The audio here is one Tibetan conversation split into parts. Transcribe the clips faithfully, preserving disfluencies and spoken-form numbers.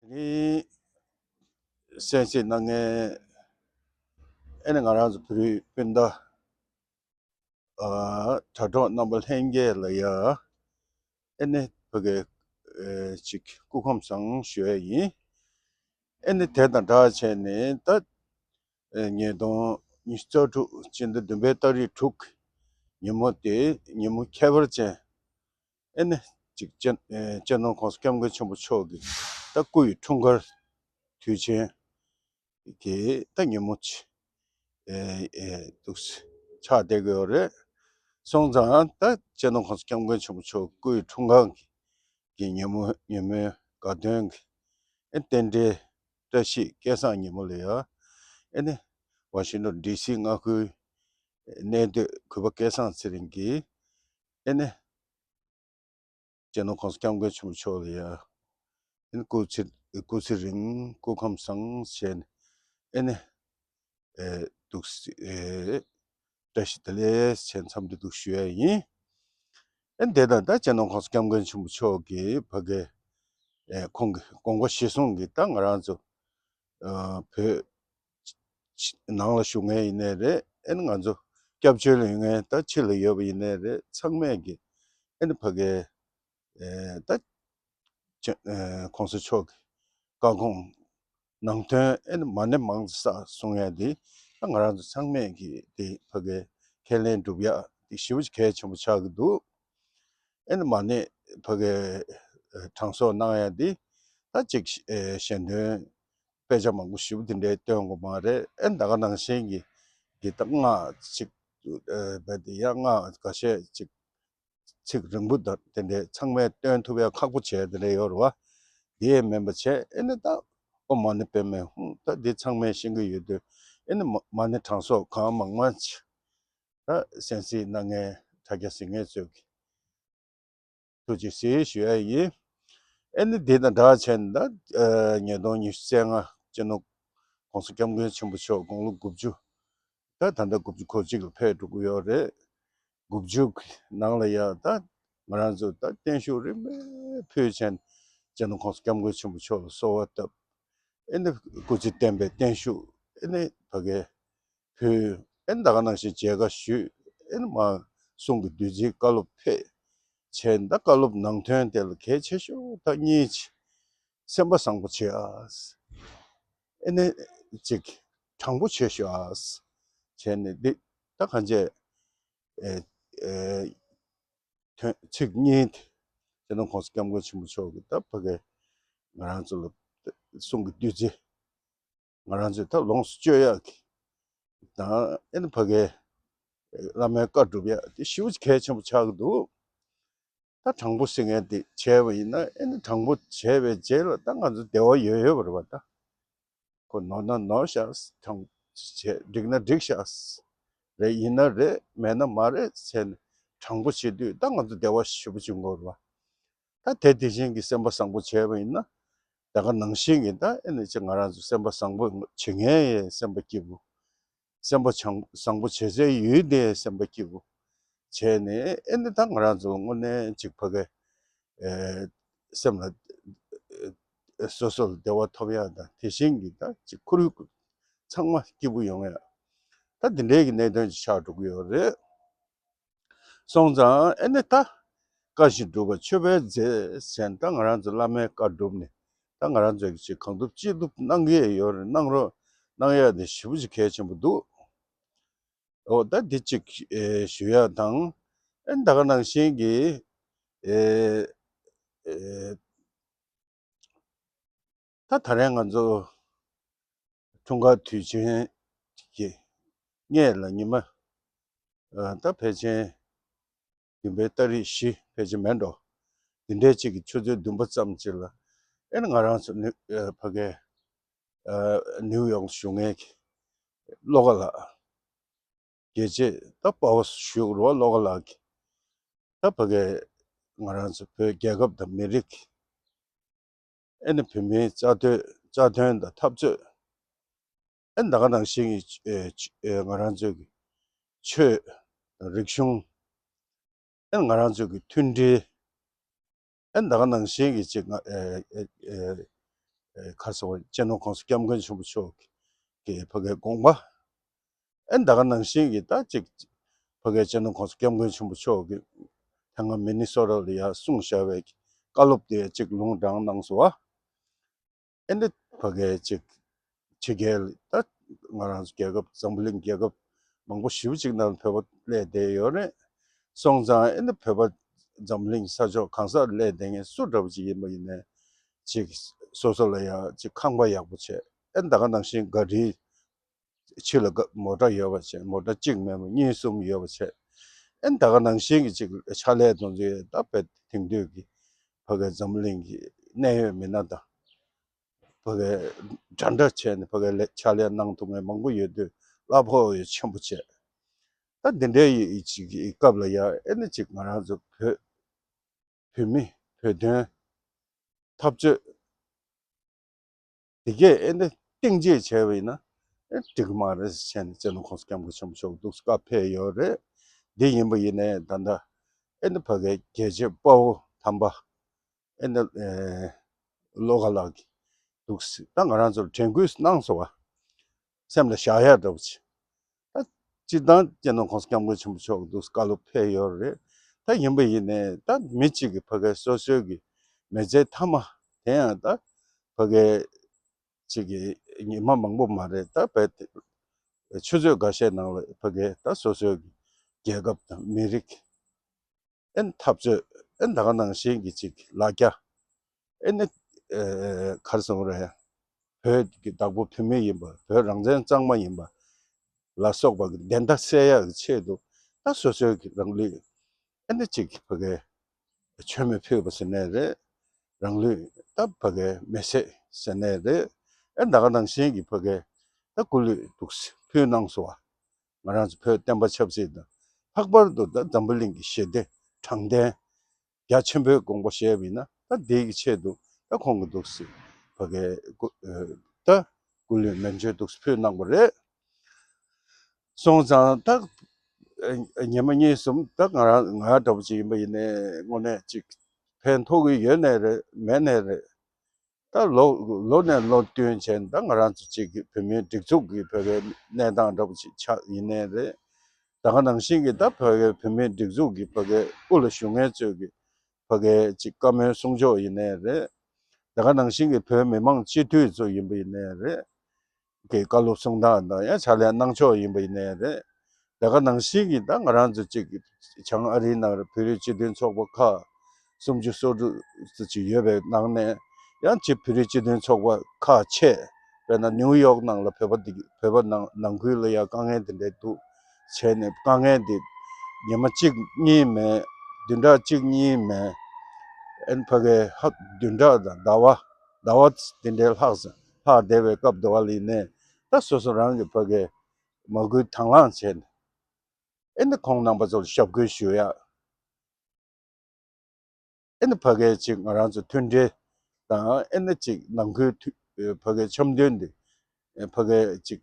ནི་གསན་གཟིགས་གནང་མཁན་ཨེ་ནི་ང་རང་ཚོ་བོད་རིགས་སྤུན་ཟླ་ཨ་དྲ་གྲོགས་རྣམ་པ་ལྷན་རྒྱས་ལ་ཡ་ཨེ་ནི་ཕ་གི་ཨེ་ཅིག་སྐུ་ཁམས་བཟང་ཞུ་ཡ་ཡིན། ཨེ་ནི་དེ་དང་སྦྲགས་བྱས་ནས་ད་ཨེ་ཉིས་སྟོང་ཉི་ཤུ་རྩ་དྲུག་སྤྱི་ཟླ་བདུན་པའི་ཏ་རིག་དྲུག་ཉིན་མོ་དེ་ཉིན་མོ་ཁྱད་པར་ཅན། ཨེ་ནི་ཅིག་སྤྱི་ཨེ་སྤྱི་ནོར་༸གོང་ས་༸སྐྱབས་མགོན་ཆེན་པོ་མཆོག་གི་ད་སྐུ་ཡི་འཁྲུངས་སྐར་དུས་ཆེན་གྱི་ད་ཉིན་མོ་ཅིག་ཨེ་ཨེ་འདུག་ཆགས་བསྡད་ཀྱི་ཡོད་རེད། སོང་ཙང་ད་སྤྱི་ནོར་༸གོང་ས་༸སྐྱབས་མགོན་ཆེན་པོ་མཆོག་སྐུ་ཡི་འཁྲུངས་སྐར་གྱི་ཉིན་མོ་ཉིན་མོའི་དགའ་སྟོན་གྱི་ཨེ་རྟེན་འབྲེལ་བཀྲ་ཤིས་སྐལ་བཟང་ཉིན་མོ་ལ་ཡ་ཨེ་ནི་ཝ་ཤིང་ཏོན་ཌི་སི་མངའ་ཁུལ་གནས་སྡོད་གུས་པ་སྐལ་བཟང་ཚེ་རིང་གིས་ཨེ་ནི་སྤྱི་ནོར་༸གོང་ས་༸སྐྱབས་མགོན་ཆེན་པོ་མཆོག་ལ་ཡ་ཨེ་ནི་སྐུ་ཚེ་སྐུ་ཚེ་རིང་སྐུ་ཁམས་བཟང་བྱས་ནས་ཨེ་ནི་ཨེ་འདུག་སེ་ཨེ་བཀྲ་ཤིས་བདེ་ལེགས་བྱས་འཚམས་འདྲི་འདུག་ཞུ་ཡ་ཡིན། ཨེ་དེ་དང་ད་སྤྱི་ནོར་༸གོང་ས་༸སྐྱབས་མགོན་ཆེན་པོ་མཆོག་གིས་ཕ་གི་ཨེ་ཁོང་གི་དགོངས་པ་གཞིར་བཟུང་གིས་ད་ང་རང་ཚོ་ཨ་བོད་ནང་ལ་བཞུགས་མཁན་ཡིན་ནའི་རེད། ཨེ་ནི་ང་ཚོ་སྐྱབས་བཅོལ་ལ་ཡོད་མཁན་ད་ཕྱི་ལ་ཡོད་པ་ཡིན་ནའི་རེད། ཚང་མས་ཀྱི་ཨེ་ནི་ཕ་གི་ཨེ་ད་ཅ་ཨེ་༸གོང་ས་མཆོག་གི་བཀའ་དགོངས་ནང་དོན་ཨེ་ནི་མ་ཎི་མང་ཙམ་བསགས་གསུང་ཡ་དེ་ད་ང་རང་ཚོ་ཚང་མས་ཀྱི་དེ་ཕ་གི་ཁས་ལེན་སྒྲུབ་ཡ་དེ་ཞེ་པོ་ཅིག་གལ་ཆེན་པོ་ཆགས་ཀྱི་འདུག་ཨེ་ནི་མ་ཎི་ཕ་གི་ཨེ་གྲངས་གསོག་གནང་ཡ་དེ་ད་ཅིག་ཨེ་ཞལ་འདོན་དཔེ་ཆ་མང་པོ་ཞེ་པོ་དེ་འདྲའི་སྟོན་དགོས་མ་རེད། ཨེ་ད་ག་ནང་བཞིན་གྱི་གི་ད་སྔགས་ཅིག་ཨེ་རྦད་དེ་ཡ་སྔགས་འགའ་ཤས་ཅིག་ཚིག་རིང་པོ་དང་དེ་འདྲའི་ཚང་མས་སྟོན་ཐུབ་ཡ་ཁག་པོ་བྱས་དེ་འདྲ་ཡོད་རེད་བ། དེ་ཡས་མིན་པ་བྱས་ཨེ་ནི་ད་ཨོཾ་མ་ཎི་པདྨེ་ཧཱུྃ་ད་འདི་ཚང་མས་ཤེས་ཀྱི་ཡོད་དུས་ཨེ་ནི་མ་མ་ཎི་གྲངས་གསོག་གང་མང་མང་ཅིག་ད་གསན་གཟིགས་གནང་མཁན་དྲ་རྒྱ་གཟིགས་མཁན་ཚོས་ཀྱི་ཐུགས་རྗེ་གཟིགས་ཞུ་ཡ་ཡིན། ཨེ་ནི་འདི་དང་སྦྲགས་བྱས་ནས་ད་ཨ་ཉིས་སྟོང་ཉི་ཤུ་རྩ་ལྔ་སྤྱི་ནོར་༸གོང་ས་༸སྐྱབས་མགོན་ཆེན་པོ་མཆོག་དགུང་ལོ་དགུ་བཅུ་ད་ད་ལྟ་དགུ་བཅུ་གོ་གཅིག་ལ་ཕེབས་འགྲོ་གི་ཡོད་རེད། དགུ་བཅུ་གི་ནང་ལ་ཡ་ད་ང་རང་ཚོ་ད་བརྟན་བཞུགས་རིམ་པས་ཕུལ་བྱས་ནས་སྤྱི་ནོར་༸གོང་ས་༸སྐྱབས་མགོན་ཆེན་པོ་མཆོག་ལ་གསོལ་བ་བཏབ། ཨེ་ནི་སྐུ་ཚེ་བརྟན་པའི་བརྟན་བཞུགས་ཨེ་ནི་ཕ་གི་ཕུལ། ཨེ་ནི་ད་ག་ནང་བཞིན་མཇལ་ཁ་ཞུས། ཨེ་ནི་མ་གསུང་གི་བདུད་རྩིའི་བཀའ་སློབ་ཕེབས། བྱས་ནས་ད་བཀའ་སློབ་ནང་དོན་དེ་ལ་གལ་ཆེ་ཤོས་ད་གཉིས་ཅིག་སེམས་པ་བཟང་པོ་བྱེད་ཨ། ཨེ་ནི་ཅིག་དྲང་པོ་བྱེད་ཤོག་ཨ། བྱས་ནས་འདི་ད་གང་བྱས་ཨེ་ཨེ་དོན་ཚིག་གཉིས་དེ་སྤྱི་ནོར་༸གོང་ས་༸སྐྱབས་མགོན་ཆེན་པོ་མཆོག་གིས་ད་ཕ་གི་ང་རང་ཚོ་ལ་གསུང་གི་བདུད་རྩི་ང་རང་ཚོས་ད་ལོངས་སུ་སྤྱོད་ཡག་གི་དང་ཨེ་ནི་ཕ་གི་བླ་མའི་བཀའ་སྒྲུབ་ཡག་དེ་ཞེ་པོ་ཅིག་གལ་ཆེན་པོ་ཆགས་ཀྱི་འདུག་ད་དྲང་པོ་ཟེར་མཁན་དེ་བྱས་པ་ཡིན་ན་ཨེ་ནི་དྲང་པོ་བྱས་པའི་རྗེས་ལ་ད་ང་ཚོ་བདེ་བ་ཡོད་ཡོད་པ་རེད་པ། ད་ཁོ་ནོར་ན་ནོར་ཤག་དྲང་བྱས་འགྲིག་ན་འགྲིག་ཤག་རེད། ཡིན་ན་རེད་མེད་ན་མ་རེད་ཟེར་ནས་དྲང་པོ་བྱེད་དུས་ད་ང་ཚོ་བདེ་བ་ཞེ་པོ་ཅིག་འགོར་བ། ད་དེ་དེ་བཞིན་གྱི་སེམས་པ་བཟང་པོ་བྱས་པ་ཡིན་ན་ད་ག་ནང་བཞིན་གྱི་ད་ཨེ་ནི་ཅིག་ང་རང་ཚོ་སེམས་པ་བཟང་པོ་བྱེད་མཁན་ཡི་སེམས་པ་སྐྱིད་པོ། སེམས་པ་བྱང་བཟང་པོ་བྱེད་སའི་ཡུལ་དེ་སེམས་པ་སྐྱིད་པོ་བྱས་ནས་ཨེ་ནི་ད་ང་རང་ཚོ་དངོས་གནས་ཅིག་ཕ་གི་ཨེ་སེམས་ལ་ཨེ་སོ་སོ་ལ་བདེ་བ་ཐོབ་ཡག་དང་དེ་བཞིན་གྱི་ད་ཅིག་ཁོར་ཡུག་ཚང་མ་སྐྱིད་པོ་ཡོང་ཡག་ད་འདི་འདྲའི་གི་གནད་དོན་ཅིག་ཆགས་འགྲོ་གི་ཡོད་རེད། སོང་ཙང་ཨེ་ནི་ད་བཀའ་བཞིན་སྒྲུབ་པ་མཆོད་པའི་རྫས་ཟེར་ད་ང་རང་ཚོ་བླ་མའི་བཀའ་བསྒྲུབས་ནས་ད་ང་རང་ཚོས་ཀྱི་ཅིག་གང་ཐུབ་ཅི་ཐུབ་གནང་གི་ཡོད་རེད། གནང་རོགས་གནང་ཡག་དེ་ཞེ་པོ་ཅིག་གལ་ཆེན་པོ་འདུག་འོ་ད་འདི་གཅིག་ཨེ་ཞུ་ཡག་དང་ཨེ་ད་ག་ནང་བཞིན་གྱི་ཨེ་ཨེ་ད་ད་རེས་ང་ཚོ་འཁྲུངས་སྐར་དུས་ཆེན་གྱི་སྔས་ལ་ཉི་མ་ཨ་ད་ཕལ་ཆེར་བདུན་པའི་ཏ་རིག་བཞི་ཕལ་ཆེར་མེད་འགྲོ། འདི་འདྲའི་གཅིག་གི་ཆུ་ཚོད་བདུན་པ་ཙམ་ཅིག་ལ་ཨེ་ནི་ང་རང་ཚོ་ནི་ཨ་ཕ་གི་ཨ་ནིའུ་ཡོག་བཞུགས་མཁན་གྱི་བློ་དགའ་ལགས། རྒྱལ་གཅེས་ད་དཔའ་བོ་ཞུ་དགོས་རེད་བ། བློ་དགའ་ལགས་ཀྱིས་ད་ཕ་གི་ང་རང་ཚོ་བོད་རྒྱལ་ཁབ་དང་མི་རིགས་ཨེ་ནི་བོད་མིའི་རྩ་དོན་རྩ་དོན་དང་འཐབ་རྩོད་ཨེ་ད་ག་ནང་བཞིན་གྱི་ཨེ་ཨེ་ང་རང་ཚོའི་གི་ཆོས་དང་རིག་གཞུང་ཨེ་ང་རང་ཚོའི་གི་མཐུན་སྒྲིལ་ཨེ་ད་ག་ནང་བཞིན་གྱི་ཅིག་ང་ཨེ་ཨེ་ཨེ་ ཨེ་ག་རེ་ཟེར་བ། སྤྱི་ནོར་༸གོང་ས་༸སྐྱབས་མགོན་ཆེན་པོ་མཆོག་གི་ཕ་གའི་དགོངས་པ། ཨེ་ད་ག་ནང་བཞིན་གྱི་ད་ཅིག་ཕ་གའི་སྤྱི་ནོར་༸གོང་ས་༸སྐྱབས་མགོན་ཆེན་པོ་མཆོག་གི་ཐེངས་སྔ་མི་ནི་སོ་ཊ་ལ་ཡ་གསུངས་བཞག་པའི་བཀའ་སློབ་དེ་ཅིག་ལུང་དྲངས་གནང་སོང་བ། ཨེ་འདི་ཕ་གའི་ཅིག་ཕྱི་རྒྱལ་ད་ང་རང་ཚོ་རྒྱལ་ཁབ་འཛམ་བུ་གླིང་རྒྱལ་ཁབ་མང་པོ་ཞེ་པོ་ཅིག་ནང་བོད་པ་སླེབས་བསྡད་ཡོད་རེད། སོང་ཙང་ཨེ་འདི་བོད་པ་འཛམ་གླིང་ས་ཕྱོགས་གང་སར་སླེབས་བསྡད་མཁན་སུ་འདྲ་པོ་ཅིག་ཡིན་པ་ཡིན་ནའི་ཅིག་སོ་སོ་ལ་ཡ་ཅིག་ཁང་པ་ཡག་པོ་བྱས། ཨེ་ད་ག་ནང་བཞིན་ག་རི་ཕྱི་ལ་ག་མོ་ཊ་ཡོད་པ་བྱས། མོ་ཊ་གཅིག་མིན་པ་གཉིས་གསུམ་ཡོད་པ་བྱས། ཨེ་ད་ག་ནང་བཞིན་གྱི་ཅིག་ཕྱག་ལས་གཏོང་ཚུལ་ད་བས་དེང་དུས་ཀྱི་ཕ་གའི་འཛམ་བུ་གླིང་གི་གནད་ཡོད་མི་སྣ་དང་། ཕ་གའི་འདྲ་འདྲ་བྱས་ནས་ཕ་གའི་ལས་ཕྱག་ལས་གནང་ཐུབ་མཁན་མང་པོ་ཡོད་དུས་གླ་ཕོགས་ཡོད་ཆེན་པོ་བྱས། ད་འདི་འདྲའི་ཡི་ཅིག་གི་སྐབས་ལ་ཡ་ཨེ་ནི་ཅིག་ང་རང་ཚོ་བོད་བོད་མི་བོད་དོན་འཐབ་རྩོད་འདི་གས་ཨེ་ནི་གཏིང་བརྗེད་བྱས་པ་ཡིན་ན་ཨེ་འགྲིག་གི་མ་རེད་ཟེར་བྱས་ནས་སྤྱི་ནོར་༸གོང་ས་༸སྐྱབས་མགོན་ཆེན་པོ་མཆོག་འདུག་སྐབས་ཕེབས་ཡོད་རེད། འདི་ཡིན་པ་ཡིན་ནའི་ད་ལྟ་ཨེ་ནི་ཕ་གའི་རྒྱལ་གཅེས་དཔའ་བོ་དམ་པ་ཨེ་ནི་ཨེ་བློ་དགའ་ལགས་ཀྱིས་འདུག་སེ་ད་ང་རང་ཚོར་དྲན་སྐུལ་གནང་སོང་བ། སེམས་ལ་བཞག་ཡག་འདྲ་པོ་ཅིག་ད་སྤྱིར་བཏང་སྤྱི་ནོར་༸གོང་ས་༸སྐྱབས་མགོན་ཆེན་པོ་མཆོག་འདུག་བཀའ་སློབ་ཕེབས་ཡོད་རེད། ད་ཡིན་པ་ཡིན་ནའི་ད་མི་གཅིག་གིས་ཕ་གའི་སོ་སོའི་གི་མི་ཚེ་མཐའ་མ་དེ་ཡང་ད་ཕ་གའི་གཅིག་གི་ཉི་མ་མང་པོ་མ་རེད། ད་བས་ཆུ་ཚོད་འགའ་ཤས་ནང་ལ་ཕ་གའི་ད་སོ་སོའི་གི་རྒྱལ་ཁབ་དང་མི་རིགས་ཨེ་འཐབ་རྩོད་ཨེ་ད་ག་ནང་བཞིན་གྱི་ཅིག་ལ་རྒྱ་ཨེ་ནི་ཨེ་ག་རེ་ཟེར་དགོས་རེད། བོད་ཀྱི་བདག་པོ་བོད་མི་ཡིན་པ། བོད་རང་བཙན་གཙང་མ་ཡིན་པ་ལ་སོགས་པ་གི་བདེན་མཐའ་གསལ་ཡག་གི་ཆེད་དུ་ད་སོ་སོའི་གི་རང་ལུས་ཨེ་ནི་ཅིག་ཕ་གའི་མཆོད་མེ་ཕུལ་བ་ཟེར་ནའི་རེད། རང་ལུས་ད་ཕ་གའི་མེ་བསྲེགས་ཟེར་ནའི་རེད། ཨེ་ད་ག་ནང་བཞིན་གྱི་ཕ་གའི་ད་སྐུ་ལུས་འདུག་སེ་ཕུལ་གནང་སོང་བ། ང་རང་ཚོ་བོད་བསྟན་པ་ཆབ་སྲིད་དང་། ལྷག་པར་དུ་ད་འཛམ་བུ་གླིང་གི་ཞི་བདེ་དྲང་བདེན་རྒྱ་ཆེན་པོའི་དགོངས་པ་བཞེས་པ་ཡིན་ན། ད་དེའི་གི་ཆེད་དུ་ད་ཁོང་གི་འདུག་སེ་ཕ་གའི་སྐུ་ཨེ་ད་སྐུ་ལུས་མེ་མཆོད་འདུག་སེ་ཕུལ་གནང་བ་རེད། སོང་ཙང་ད་ཨེ་ཉི་མ་གཉིས་གསུམ་ད་ང་རང་ང་འདྲ་པོ་ཅིག་ཡིན་པ་ཡིན་ནའི་དངོས་གནས་ཅིག་ཕན་ཐོགས་ཀྱི་ཡོད་ནའི་རེད། མེད་ནའི་རེད། ད་ལོ་ལོ་ནས་ལོ་བསྟུན་བྱས་ནས་ད་ང་རང་ཚོ་གཅིག་གི་བོད་མིའི་སྒྲིག་འཛུགས་ཀྱི་ཕ་གའི་གནས་སྟངས་འདྲ་པོ་ཅིག་ཆགས་ཡིན་ནའི་རེད། ད་ག་ནང་བཞིན་གྱི་ད་ཕ་གའི་བོད་མིའི་སྒྲིག་འཛུགས་ཀྱི་ཕ་གའི་དབུ་ལ་བཞུགས་མཁན་ཚོས་ཀྱི་ཕ་གའི་ཅིག་བཀའ་མོལ་གསུང་ཕྱོགས་ཡིན་ནའི་རེད། ད་ག་ནང་བཞིན་གྱི་བོད་མི་མང་སྤྱི་འཐུས་ཚོ་ཡིན་པ་ཡིན་ནའི་རེད། གི་བཀའ་སློབ་གསུང་སྟངས་དང་ཡང་ཕྱག་ལས་གནང་ཕྱོགས་ཡིན་པ་ཡིན་ནའི་རེད། དེ་ག་ནང་བཞིན་གྱི་ད་ང་རང་ཚོ་གཅིག་བྱང་ཨ་རིའི་ནང་བོད་རིགས་སྤྱི་མཐུན་ཚོགས་པ་ཁག་སུམ་ཅུ་སོ་དྲུག་ཙམ་ཅིག་ཡོད་པའི་ནང་ནས་ཡང་གཅིག་བོད་རིགས་སྤྱི་མཐུན་ཚོགས་པ་ཁག་ཆེ། དཔེར་ན་ནིའུ་ཡོག་ནང་ལ་བོད་པ་འདི་བོད་པ་ནང་ནང་ཁུལ་ལ་ཡང་དཀའ་ངལ་དེ་འདྲ་འདུག་བྱས་ནས་དཀའ་ངལ་འདི་ཉི་མ་གཅིག་གཉིས་མེད། བདུན་ཕྲག་གཅིག་གཉིས་མེད། ཨན་ཕ་གའི་ཧ་བདུན་ཕྲག་དང་ཟླ་བ་ཟླ་བ་དེ་འདྲའི་ལྷག་ཙམ་ལྷག་བསྡད་པའི་སྐབས་དེ་བ་ལ་ཡིན་ནའི་ད་སོ་སོ་རང་གི་ཕ་གའི་མ་བསྐུལ་དང་བླངས་བྱས་ནས་ཨེ་ནི་ཁོང་རྣམ་པ་ཚོར་ཞབས་སྐུལ་ཞུ་ཡ། ཨེ་ནི་ཕ་གའི་ཅིག་ང་རང་ཚོ་མཐུན་སྒྲིལ་དང་ཨེ་ནི་ཅིག་ནང་ཁུལ་མཐུ་ཕ་གའི་འཆམ་མཐུན་འདི་ཕ་གའི་ཅིག་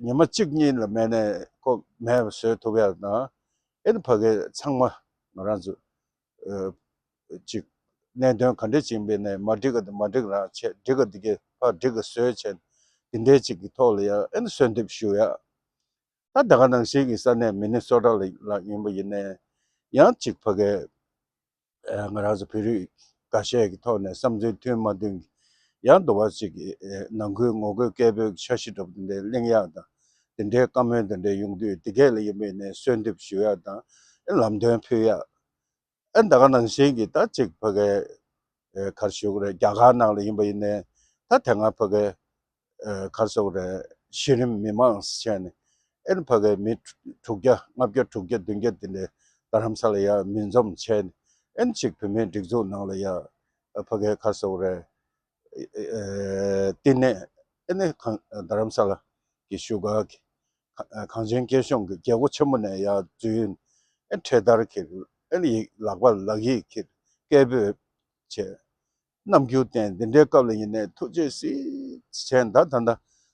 ཉི་མ་གཅིག་གཉིས་ལ་མེད་ནས་ཁོ་མེད་པ་བཟོ་ཐུབ་ཡ་དང་། ཨེ་ནི་ཕ་གའི་ཚང་མ་ང་རང་ཚོ་ཅིག་གནད་དོན་ག་འདྲ་ཅིག་ཡིན་པའི་ནས་མ་འགྲིག་ག་དེ་མ་འགྲིག་རང་བྱས། འགྲིག་ག་དེ་གས་ཕར་འགྲིག་ག་བཟོས་བྱས། དེ་འདྲའི་ཅིག་གི་ཐོག་ལ་ཡ་ཨེ་ནི་གསོལ་འདེབས་ཞུ་ཡ། ད་ད་ག་ནང་བཞིན་གྱི་ས་གནས་མི་ནི་སོ་ཊ་ལ་ཡིན་པ་ཡིན་ནའི་ཡང་ཅིག་ཕ་གའི་ང་རང་ཚོ་བོད་རིགས་འགའ་ཤས་ཀྱི་ཐོག་ནས་བསམ་ཚུལ་མཐུན་མ་མཐུན་གྱི་ཡང་འདུ་བ་ཅིག་ནང་ཁུལ་ངོ་རྒོལ་སྐད་འབོད་འཆར་གཞི་འདྲ་པོ་དེ་འདྲའི་གླེང་ཡག་དང་། དེ་འདྲའི་བཀའ་མོལ་དེ་འདྲའི་ཡོང་དུས་དེ་གས་ལ་ཡིན་པའི་ནས་གསོལ་འདེབས་ཞུ་ཡག་དང་ལམ་སྟོན་ཕུལ་ཡག། ཨ་ད་ག་ནང་བཞིན་གྱི་ད་ཅིག་ཕ་གའི་ཨེ་ག་རེ་ཞུ་དགོས་རེད། རྒྱ་གར་ནང་ལ་ཡིན་པ་ཡིན་ནའི་ད་དེ་སྔ་ཕ་གའི་ཨེ་ག་རེ་ཟེར་དགོས་རེད། གཞི་རིམ་མི་མང་བྱས་ནས་ཨེ་ཕ་གའི་མི་དྲུག་བརྒྱ་ལྔ་བརྒྱ་དྲུག་བརྒྱ་བདུན་བརྒྱ་དེ་འདྲའི་རྡ་རམ་ས་ལ་ཡར་མི་འཛོམས་བྱས་ནས་ཨེ་ཅིག་བོད་མིའི་སྒྲིག་འཛུགས་ནང་ལ་ཡར་ཕ་གའི་ག་རེ་ཟེར་དགོས་རེད། ཨེ་ཨེ་བསྟི་གནས་ཨེ་ནི་གང་རྡ་རམ་ས་ལ་གི་བཞུགས་སྒར་གྱི་གངས་ཅན་སྐྱིད་གཤོངས་ཀྱི་རྒྱལ་སྒོ་ཆེན་མོ་ནས་ཡར་འཛུལ། ཨེ་འཕྲེད་དར་འཁྱེར། ཨེ་ཡིག་ལག་པར་ལག་ཡིག་འཁྱེར། སྐད་འབོད་བྱས། རྣམ་འགྱུར་བསྟན། འདི་འདྲའི་སྐབས་ལ་ཡིན་ནའི་ཐུགས་རྗེ་གཟིགས་བྱས། ད་ད་ལྟ་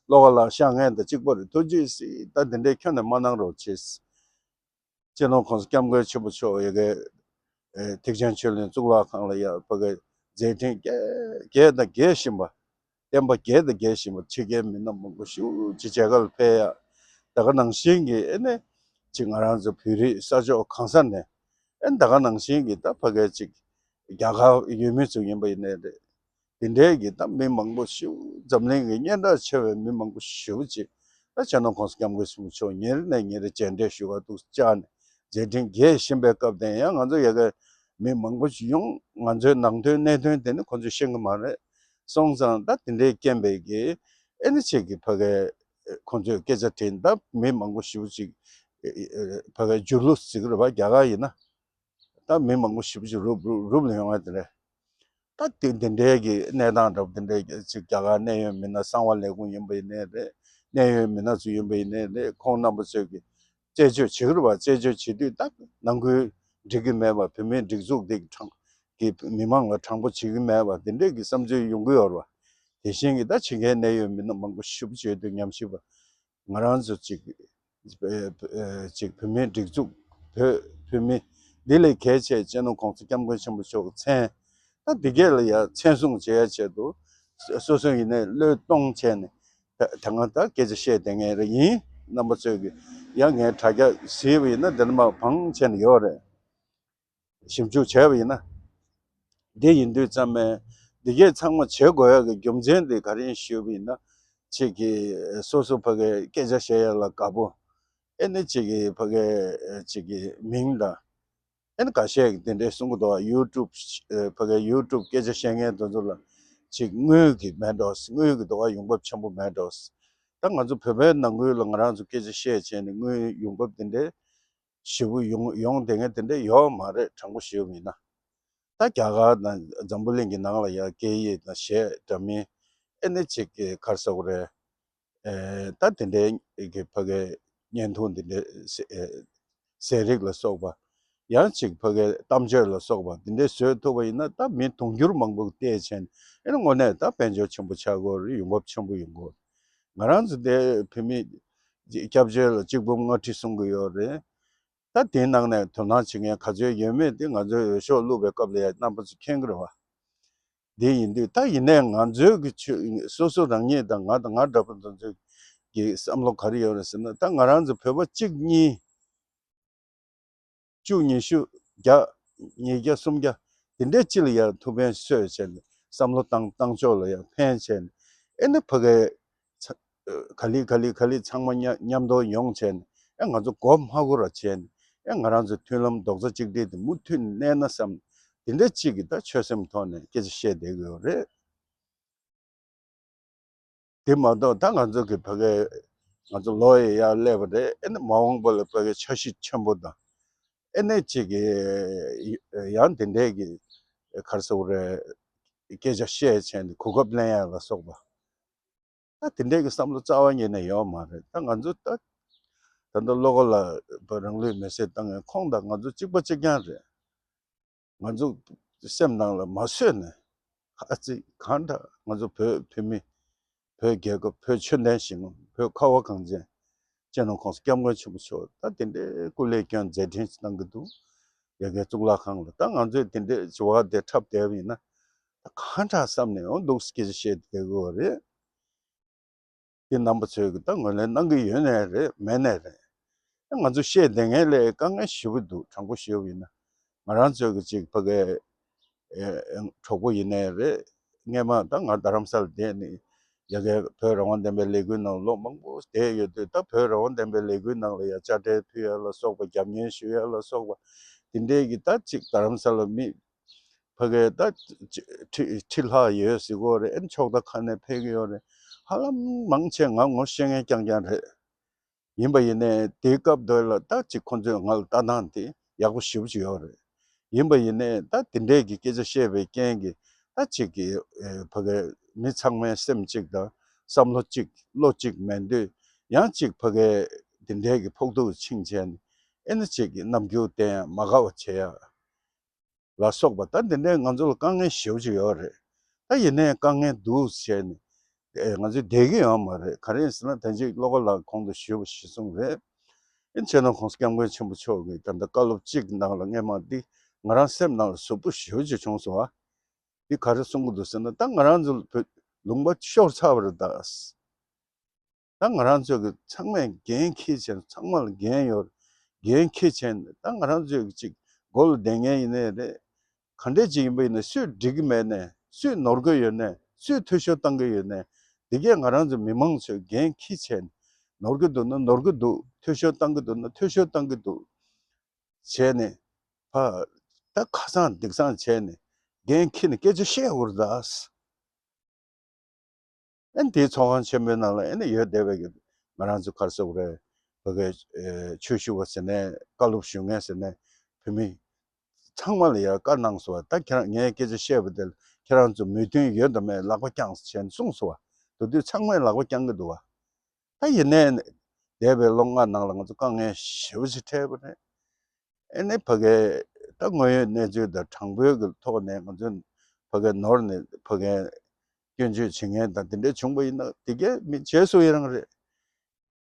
བློ་དགའ་ལགས་ཤག་མཁན་དང་གཅིག་པ་རེད། ཐུགས་རྗེ་གཟིགས། ད་འདི་འདྲའི་ཁྱོན་ནས་མ་གནང་རོགས་བྱེད། སྤྱི་ནོར་༸གོང་ས་༸སྐྱབས་མགོན་ཆེན་པོ་མཆོག་ཡ་གི་ཨེ་ཐེག་ཆེན་ཆོས་གླིང་གཙུག་ལག་ཁང་ལ་ཡ་ཕ་གི་ མཛད་འཕྲིན་རྒྱས་རྒྱས་དང་རྒྱས་བཞིན་པ། བསྟན་པ་རྒྱས་དང་རྒྱས་བཞིན་པ། ཕྱི་རྒྱལ་མི་སྣ་མང་པོ་ཞེ་པོ་ཅིག་མཇལ་ཁ་ལ་ཕེབས་ཡ། ད་ག་ནང་བཞིན་གྱི་ཨེ་ནས་ཅིག་ང་རང་ཚོ་བོད་རིགས་ས་ཕྱོགས་གང་ས་ནས་ཨེ་ད་ག་ནང་བཞིན་གྱི་ད་ཕ་གའི་ཅིག་རྒྱ་གར་ཡུལ་མི་ཚོ་ཡིན་པ་ཡིན་ནའི་རེད། དེ་འདྲའི་གི་ད་མི་མང་པོ་ཞེ་པོ་འཛམ་གླིང་གི་སྙན་གྲགས་ཆེ་བའི་མི་མང་པོ་ཞེ་པོ་ཅིག་ད་སྤྱི་ནོར་༸གོང་ས་༸སྐྱབས་མགོན་ཆེན་པོ་མཆོག་ཉིན་རེ་ནས་ཉིན་རེ་མཇལ་འཕྲད་ཞུ་བ་འདུག་བཅར་ནས་མཛད་འཕྲིན་རྒྱས་བཞིན་པའི་སྐབས་དེ་ཡང་ང་ཚོ་ཡ་གའི་མི་མང་པོ་ཞིག་ཡོང་། ང་ཚོའི་ནང་དོན་གནད་དོན་དེ་ནི་ཁོང་ཚོས་ཤེས་ཀྱི་མ་རེད། སོང་ཙང་ད་དེ་འདྲའི་རྐྱེན་པས་ཀྱི་ཨེ་ནི་ཅིག་གི་ཕ་གའི་ཁོང་ཚོས་སྐད་ཆ་དྲིས། ད་མི་མང་པོ་ཞེ་པོ་ཅིག་ཕ་གའི་འཇུ་ལུ་ཟེར་གི་རེད་པ། རྒྱ་གར་ཡིན་ན་ད་མི་མང་པོ་ཞེ་པོ་ཅིག་རུབ་རུབ་རུབ་ལ་ཡོང་ཡ་དེ་རེད། ད་དེ་འདི་འདྲའི་གི་གནས་སྟངས་འདྲ་པོ་འདི་འདྲའི་གི་ཅིག་རྒྱ་གར་གནད་ཡོད་མི་སྣ་གསང་བ་ལས་ཁུངས་ཡིན་པ་ཡིན་ནའི་རེད། གནད་ཡོད་མི་སྣ་ཚོ་ཡིན་པ་ཡིན་ནའི་རེད། ཁོང་རྣམ་པ་ཚོས་གི་རྩད་གཅོད་བྱེད་ཀྱི་རེད་པ། རྩད་གཅོད་བྱེད་དུས་ད་ནང་ཁུལ་འགྲིག་གི་མེད་པ། བོད་མིའི་སྒྲིག་འཛུགས་འདི་གི་དྲང་གི་མི་མང་ལ་དྲང་པོ་བྱེད་ཀྱི་མེད་པ། འདི་འདྲའི་གི་བསམ་ཚུལ་ཡོང་གི་ཡོད་རེད་པ། དེ་བཞིན་གི་ད་ཕྱི་རྒྱལ་གནད་ཡོད་མི་སྣ་མང་པོ་ཞེ་པོ་ཅིག་ཡོད་དུས་ཉམས་ཞིབ་པ། ང་རང་ཚོ་ཅིག་ཨེ་ཨེ་ཅིག་བོད་མིའི་སྒྲིག་འཛུགས། བོད་བོད་མི་འདི་ལས་གལ་ཆེ་སྤྱི་ནོར་༸གོང་ས་༸སྐྱབས་མགོན་ཆེན་པོ་མཆོག་གི་མཚན། ད་འདི་གས་ལ་ཡ་མཚན་སྲུང་བྱེད་ཡ་ཆེད་དུ་སོ་སོ་ཡིན་ནའི་བློས་གཏོང་བྱས་ནས་ད་ད་སྔ་ད་སྐད་ཆ་བཤད་བསྡད་མཁན་རེད། ཡིན་རྣམ་པ་ཚོས་གི་ཡང་ངའི་དྲ་རྒྱ་གཟིགས་པ་ཡིན་ན་འདི་ནས་མར་བང་བྱས་ནས་ཡོད་རེད། ཞིབ་འཇུག་བྱས་པ་ཡིན་ན། འདི་ཡིན་དུས་ཙམ་པས་འདི་གས་ཚང་མ་བྱེད་དགོས་ཡག་གི་རྒྱུ་མཚན་དེ་ག་རེ་ཡིན་ཞུས་པ་ཡིན་ན། ཅིག་གི་སོ་སོ་ཕ་གའི་སྐད་ཆ་བཤད་ཡག་ལ་དགའ་པོ། ཨེ་ནི་ཅིག་གི་ཕ་གའི་ཅིག་གི་མིང་དང་། ཨེ་ནི་ཁ་ཤས་ཀྱིས་དེ་འདྲའི་གསུང་གི་འདུག་པ། ཡུ་ཊུབ་ཕ་གའི་ཡུ་ཊུབ་སྐད་ཆ་བཤད་མཁན་དེ་ཚོ་ལ་ཅིག་དངུལ་གྱི་མེད་འགྲོ། དངུལ་གྱི་འདུག་པ། ཡོང་འབབ་ཆེན་པོ་མེད་འགྲོ། ད་ང་ཚོ་བོད་པའི་ནང་ཁུལ་ལ་ང་རང་ཚོ་སྐད་ཆ་བཤད་བྱས་ནས་དངུལ་ཡོང་འབབ་དེ་འདྲའི་ཞེ་པོ་ཡོང་ཡོང་བསྡད་མཁན་དེ་འདྲ་ཡོད་མ་རེད། དྲང་པོ་ཞུས་པ་ཡིན་ན། ད་རྒྱ་གར་དང་འཛམ་བུ་གླིང་གི་ནང་ལ་ཡང་སྐད་ཡིག་དང་གཞས་འདྲ་མིན་ཨེ་ནི་ཅིག་གི་ག་རེ་ཟེར་དགོས་རེད། ཨེ་ད་དེ་འདྲའི་གི་ཕ་གའི་བརྙན་ཐུང་དེ་འདྲའི་ཟེ་ཨེ་ཟས་རིགས་ལ་སོགས་པ། ཡང་ཅིག་ཕ་གའི་གཏམ་བརྗོད་ལ་སོགས་པ་དེ་འདྲའི་བཟོས་ཐུབ་པ་ཡིན་ན་ད་མི་དུང་ཕྱུར་མང་པོ་བལྟས་བྱས་ནས་ཨེ་ནི་དངོས་གནས་ད་དཔལ་འབྱོར་ཆེན་པོ་ཆགས་ཀྱི་ཡོད་རེད། ཡོང་འབབ་ཆེན་པོ་ཡོང་གི་ཡོད་རེད། ང་རང་ཚོ་དེ་བོད་མི་སྐྱབས་བཅོལ་ལ་གཅིག་འབུམ་ལྔ་ཁྲི་སོང་གི་ཡོད་རེད། ད་དེའི་ནང་ནས་དོ་སྣང་བྱེད་མཁན་ག་ཚོད་ཡོད་མེད་དེ་ང་ཚོའི་འོས་ཤོག་བླུགས་པའི་སྐབས་ལ་ཡང་རྣམ་པ་ཚོ་མཁྱེན་གྱི་རེད་བ། དེ་ཡིན་དུས་ད་ཡིན་ནའི་ང་ཚོའི་གི་ཆོས་སོ་སོ་རང་ཉིད་དང་ང་དང་ང་འདྲ་པོ་དེ་ཚོའི་གི་བསམ་བློ་ག་རེ་ཡོད་རེད་ཟེར་ན། ད་ང་རང་ཚོ་བོད་པ་གཅིག་གཉིས་བཅུ་ཉི་ཤུ་བརྒྱ་ཉིས་བརྒྱ་སུམ་བརྒྱ་དེ་འདྲའི་སྤྱི་ལ་ཡང་ཐུགས་ཕན་གསོས་བྱས་ནས་བསམ་བློ་བཏང་བཏང་ཕྱོགས་ལ་ཡང་ཕན་བྱས་ནས་ཨེ་ནི་ཕ་གའི་ཚ་ག་ལེ་ག་ལེ་ག་ལེ་ཚང་མ་མཉམ་མཉམ་དུ་ཡོང་བྱས་ནས་ཨེ་ང་ཚོ་མགོ་མ་འཁོར་བ་བྱས་ནས་ཨེ་ང་རང་ཚོའི་མཐུན་ལམ་རྡོག་རྩ་གཅིག་སྒྲིལ་དེ་མུ་མཐུད་གནས་ན་བསམ། དེ་འདྲ་གཅིག་གི་ད་ཆོད་སེམས་ཐོག་ནས་སྐད་ཆ་བཤད་བསྡད་ཀྱི་ཡོད་རེད། དེ་མ་གཏོགས་ད་ང་ཚོ་གི་ཕ་གའི་ང་ཚོ་ལོ་ཡི་ཡར་སླེབས་པ་རེད། ཨེ་ནི་མ་འོངས་པ་ལ་ཕ་གའི་འཆར་གཞི་ཆེན་པོ་དང་ཨེ་ནི་གཅིག་གི་ཡང་དེ་འདྲའི་གི་ག་རེ་ཟེར་དགོས་རེད། སྐད་ཆ་བཤད་བྱས་ནས་གོ་སྐབས་ལེན་ཡ་ལ་སོགས་པ། ད་དེ་འདྲའི་གི་བསམ་བློ་རྩ་བ་ཉིད་ནས་ཡོད་མ་རེད། ད་ང་ཚོ་ད་ད་ལྟ་བློ་ཁ་ལ་རང་ལུས་མེར་སྲེག་བཏང་མཁན་ཁོང་དང་ང་ཚོ་གཅིག་པ་གཅིག་རྐྱང་རེད། ང་ཚོ་སེམས་ནང་ལ་མ་བཟོད་ནས་ཨ་ཙི་གང་འདྲ་ང་ཚོ་བོད་བོད་མི་བོད་རྒྱལ་ཁབ་བོད་ཆོས་ལྡན་ཞིང་བོད་ཁ་བ་གངས་ཅན་སྤྱི་ནོར་༸གོང་ས་༸སྐྱབས་མགོན་ཆེན་པོ་མཆོག་ད་དེ་འདྲའི་སྐུ་ལས་བསྐྱོན་མཛད་འཕྲིན་གནང་གི་འདུག་ཡ་གའི་གཙུག་ལག་ཁང་ལ་ད་ང་ཚོས་དེ་འདྲའི་བྱ་བ་དེ་འཁྲབ་བསྡད་པ་ཡིན་ན་ད་གང་འདྲ་བསམ་ནས་འོང་འདུག་སྐད་ཆ་བཤད་བསྡད་དགོས་པ་རེད། དེ་རྣམ་པ་ཚོས་ཀྱི་ད་ངོས་ལེན་གནང་གི་ཡོད་ནའི་རེད་མེད་ནའི་རེད། ང་ཚོ་བཤད་བསྡད་མཁན་ལས་དཀའ་ངལ་ཞེ་པོ་འདུག་དྲང་པོ་ཞུས་པ་ཡིན་ན། ང་རང་ཚོའི་གི་ཅིག་ཕ་གའི་ཨེ་གྲོགས་པོ་ཡིན་ནའི་རེད། སྔས་མ་ད་ང་རྡ་རམ་ས་ལ་བསྡད་ནས་ཡ་གའི་བོད་རང་དབང་བདེན་པའི་ལས་འགུལ་ནང་ལོ་མང་པོ་བསྡད་ཡོད་དུས་ད་བོད་རང་དབང་བདེན་པའི་ལས་འགུལ་ནང་ལ་ཡ་དཔྱ་ཁྲལ་ཕུལ་ཡ་ལ་སོགས་པ་རྒྱབ་གཉེར་ཞུ་ཡ་ལ་སོགས་པ་དེ་འདྲའི་གི་ད་ཅིག་རྡ་རམ་ས་ལ་མི་ཕ་གའི་ད་ཁྲི་ཁྲི་ལྷག་ཡོད་ཟེར་གོ་རེད། ཨེ་ཕྱོགས་མཐའ་ཁག་ནས་ཕེབས་ཀྱི་ཡོད་རེད། ཧ་ལམ་མང་ཆེ་ང་ངོ་ཤེས་མཁན་རྐྱང་རྐྱང་རེད། ཡིན་པ་ཡིན་ནའི་དེའི་སྐབས་དེ་ལ་ད་ཅིག་ཁོང་ཚོས་ང་ལ་ལྟ་སྟངས་དེ་ཡག་པོ་ཞེ་པོ་ཅིག་ཡོད་རེད། ཡིན་པ་ཡིན་ནའི་ད་དེ་འདྲས་ཀྱི་སྐད་ཆ་བཤད་པའི་རྐྱེན་གྱིས་ད་ཅིག་གི་ཨེ་ཕ་གའི་མི་ཚང་མའི་སེམས་གཅིག་དང་བསམ་བློ་གཅིག་བློ་གཅིག་མེད་དུས་ཡང་ཅིག་ཕ་གའི་དེ་འདྲས་ཀྱི་ཕོག་ཐུག་ཕྱིན་བྱས་ནས་ཨེ་ནི་ཅིག་གི་རྣམ་འགྱུར་བསྟན་ཡ་མ་དགའ་བ་བྱེད་ཡ། ལ་སོགས་པ་ད་འདི་འདྲའི་ང་ཚོ་ལ་དཀའ་ངལ་ཞེ་པོ་ཅིག་ཡོད་རེད། ད་ཡིན་ནའི་དཀའ་ངལ་འདུག་བྱས་ནས་ཨེ་ང་ཚོ་བསྡད་ཀྱི་ཡོད་མ་རེད། ག་རེ་ཡིན་ཟེར་ན་ད་ཅིག་བློ་དགའ་ལགས་གོང་དུ་ཞུས་པ་གཞིར་བཟུང་རེད། ཨེ་སྤྱི་ནོར་༸གོང་ས་༸སྐྱབས་མགོན་ཆེན་པོ་མཆོག་གིས་ད་ལྟ་བཀའ་སློབ་གཅིག་ནང་ལ་སྔས་མ་འདི་ང་རང་སེམས་ནང་ལ་ཟུག་པོ་ཞེ་པོ་ཅིག་བྱུང་སོང་བ། འདི་ག་རེ་གསུང་གི་འདུག་ཟེར་ན། ད་ང་རང་ཚོ་བོད་ལུང་པ་ཤོར་ཚར་བ་རེད་ད། ད་ང་རང་ཚོ་གི་ཚང་མས་འགན་འཁྱེར་བྱས་ནས། ཚང་མ་ལ་འགན་ཡོད། འགན་འཁྱེར་བྱས་ནས། ད་ང་རང་ཚོ་གི་ཅིག་མགོ་ལ་བསྡད་མཁན་ཡིན་ནའི་རེད། ག་འདྲས་ཅིག་ཡིན་པ་ཡིན་ན། སུས་འགྲིག་གི་མེད་ནའི། སུས་ནོར་གི་ཡོད་ནའི། སུས་འཐུས་ཤོར་བཏང་གི་ཡོད་ནའི། འདི་གས་ང་རང་ཚོ་མི་མང་ཚོས་འགན་འཁྱེར་བྱས་ནས། ནོར་གི་འདུག་ན་ནོར་གི་འདུག་འཐུས་ཤོར་བཏང་གི་འདུག་ན་འཐུས་ཤོར་བཏང་གི་འདུག་བྱས་ནས། ཕ་ད་ཁ་སང་འདི་སང་བྱས་ནས་འགན་འཁྱེར་ནས་སྐད་ཆ་བཤད་དགོས་རེད་ད། ཨ་ནི་དེའི་ཚོགས་ཁང་ཆེན་མོའི་ནང་ལ་ཨ་ནི་ཡོད་བསྡད་པའི་གི་ང་རང་ཚོ་ག་རེ་ཟེར་དགོས་རེད། ཕ་གི་ཨེ་ཆོས་ཞུ་བ་ཟེར་ནའི། བཀའ་སློབ་ཞུ་མཁན་ཟེར་ནའི། བོད་མི་ཚང་མ་ལ་ཡང་བཀའ་གནང་སོང་བ། ད་ཁྱེད་རང་ངས་སྐད་ཆ་བཤད་པ་དེ་ལ་ཁྱེད་རང་ཚོ་མོས་མཐུན་ཡོད་དམ་མེད་ལག་པ་བརྐྱངས་བྱས་ནས་གསུངས་སོང་བ། དེ་དུས་ཚང་མས་ལག་པ་བརྐྱང་གི་འདུག་བ། ད་ཡིན་ནའི་འདས་པའི་ལོ་ལྔ་ནང་ལ་ང་ཚོ་དཀའ་ངལ་ཞེ་པོ་ཅིག་འཕྲད་པ་རེད། ཨེ་ནི་ཕ་གའི་ད་དངོས་ཡོད་གནས་ཚུལ་དང་དྲང་པོའི་གི་ཐོག་ནས་ང་ཚོ་ཕ་གའི་ནོར་ནས་ཕ་གའི་སྐྱོན་བརྗོད་བྱེད་མཁན་དང་དེ་འདྲ་བྱུང་པ་ཡིན་ན། དེ་གས་མི་རྗེས་སུ་ཡི་རང་རེད།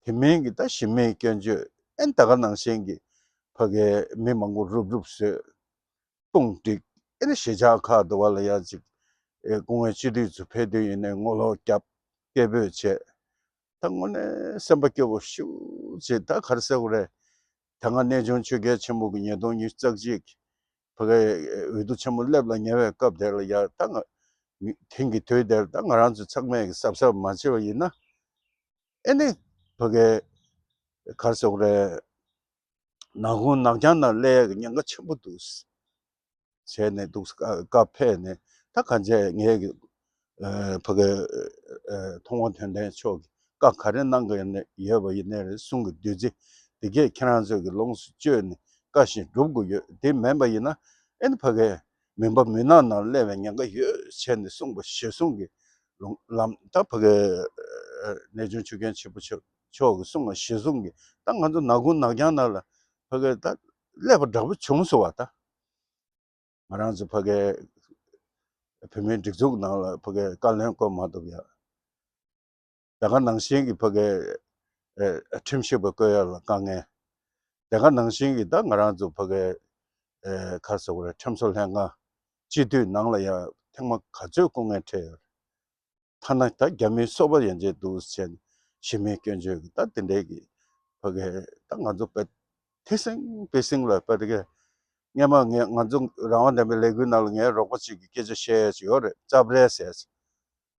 དེ་མིན་གྱི་ད་གཞི་མེད་སྐྱོན་བརྗོད། ཨེ་ནི་ད་ག་ནང་བཞིན་གྱི་ཕ་གའི་མི་མང་པོ་རུབ་རུབ་བཟོས། དཔུང་བསྒྲིགས། ཨེ་ནི་གཞིས་ཆགས་ཁག་དུ་བ་ལ་ཡང་ཅིག་ཨེ་སྐུ་ངོ་སྤྱི་འཐུས་ཚོ་ཕེབས་དུས་ཡིན་ནའི་ངོ་ལོག་བརྒྱབ། སྐད་འབོད་བྱས། ད་དངོས་གནས་སེམས་པ་སྐྱོ་པོ་ཞེ་པོ་ཅིག་ད་ག་རེ་ཟེར་དགོས་རེད། ད་སྔ་གནས་ཆུང་ཆོས་རྒྱལ་ཆེན་པོ་གི་ཉིས་སྟོང་ཉི་ཤུ་རྩ་གཅིག་ཕ་གའི་འོས་བསྡུ་ཆེན་མོ་སླེབས་ལ་ཉེ་བའི་སྐབས་དེར་ལ་ཡ། ད་ང་དེང་གི་དུས་དེར་ད་ང་རང་ཚོ་ཚང་མས་གི་གཟབ་གཟབ་མ་བྱས་པ་ཡིན་ན། ཨེ་ནི་ཕ་གའི་ག་རེ་ཟེར་དགོས་རེད། ནག་ཁུང་ནག་རྐྱང་ནང་སླེབས་ཡག་གི་ཉེན་ཁ་ཆེན་པོ་འདུག་བྱས་ནས་འདུག་སེ་བཀའ་བཀའ་ཕེབས་ནས། ད་གང་བྱས་ངས་ཀྱི་ཨ་ཕ་གི་ཨ་མཐོང་བ་དོན་ལྡན་མཆོག་གིས་བཀའ་ག་རེ་གནང་གི་ཡོད་པ་ཡིན་ནའི་རེད། གསུང་གི་བདུད་རྩི་འདི་གས་ཁྱེད་རང་ཚོས་ཀྱི་ལོངས་སུ་སྤྱོད་ནས་བཀའ་བཞིན་སྒྲུབ་དགོས་ཡོད། དེ་མིན་པ་ཡིན་ན་ཨེ་ནི་ཕ་གི་མུན་པ་མུན་ནག་ནང་སླེབས་པའི་ཉེན་ཁ་ཡོད་བྱས་ནས་གསུངས་པ་གཞིར་བཟུང་གི་ལམ། ད་ཕ་གི་ཨ་གནས་ཆུང་ཆོས་རྒྱལ་ཆེན་པོ་མཆོག་མཆོག་གིས་གསུངས་པ་གཞིར་བཟུང་གི་ད་ང་ཚོ་ནག་ཁུང་ནག་རྐྱང་ནང་ལ་ཕ་གི་ད་སླེབས་པ་འདྲ་པོ་བྱུང་སོང་བ། ད་ང་རང་ཚོ་ཕ་གི་བོད་མིའི་སྒྲིག་འཛུགས་ནང་ལ་ཕ་གི་བཀའ་བློན་བསྐོ་མ་ཐུབ་ཡ། དེ་ག་ནང་བཞིན་གྱི་ཕ་གི་ཨ་ཁྲིམས་ཞིབ་པ་བསྐོ་ཡ་ལ་དཀའ་ངལ། དེ་ག་ནང་བཞིན་གྱི་ད་ང་རང་ཚོ་ཕ་གི་ཨ་ག་རེ་ཟེར་དགོས་རེད། ཁྲིམས་བཟོ་ལྷན་ཁང་སྤྱི་འཐུས་ནང་ལ་ཡ་ཐེངས་མ་ག་ཚོད་སྐུ་ངལ་འཕྲད་ཡོད་རེད། ཐ་ན་ད་རྒྱ་མིའི་སོ་པ་ཡན་ཆད་འདུག་ཟེར་ནས་གཞི་མེད་སྐྱོན་བརྗོད་ཀྱི་ད་དེ་འདྲའི་གི་ཕ་གི་ད་ང་ཚོ་དཔེ་ཐེ་སྲིང་པེ་སྲིང་ལ་དཔེ་དེ་གི་སྔན་མ་ངས་ང་ཚོ་རང་དབང་ལྡན་པའི་ལས་འགུལ་ནང་ལ་ངའི་རོགས་པ་གཅིག་གིས་སྐད་ཆ་བཤད་ཡ་ཅིག་ཡོད་རེད། རྩབ་རལ་ཟེར།